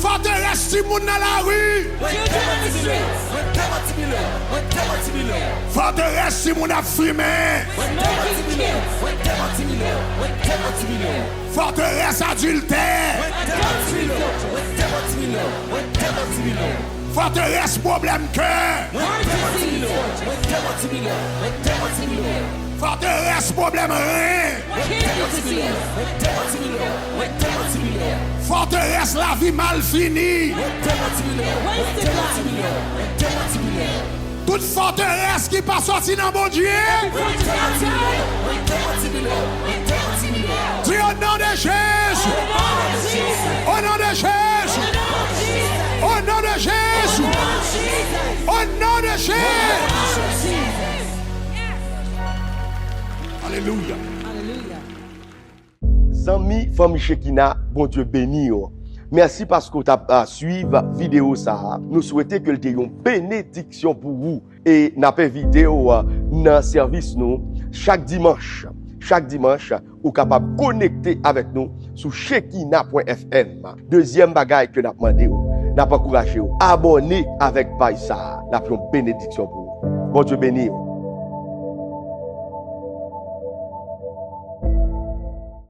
Fòterès timoun nan lari. Mwen demantibile w. Mwen demantibile w. Mwen demantibile w. Fòterès timoun ap fimen. Mwen demantibile w. Mwen demantibile w. Mwen demantibile w. Fòterès adiltè. Mwen demantibile w. Mwen demantibile w. Mwen demantibile w. Fòterès pwoblèm kè. Mwen demantibile w. Mwen demantibile w. Mwen demantibile w. Fòterès pwoblèm ren. Mwen demantibile w. Mwen demantibile w. Mwen demantibile w. Fòterès lavi malfini. Mwen demantibile w. Mwen demantibile w. Mwen demantibile w. Tout fòterès ki pa sòti nan Bondye. Di o non de Jezi. O non de Jezi. O non de Jezi. O non de Jezi. Alelouya. Zanmi, fanmi Shekina, Bondye beni w. Mèsi paske w t ap, a, swiv videyo sa a. Nou swete ke l te yon benediksyon pou ou. E n ap envite w, a, nan sèvis nou chak dimanch. Chak dimanch, ou kapab konekte avèk nou sou shekina pwen F M. Dezyèm bagay ke n ap mande w, n ap ankouraje w abòne avèk paj sa a. N ap yon benediksyon pou ou. Bondye beni w.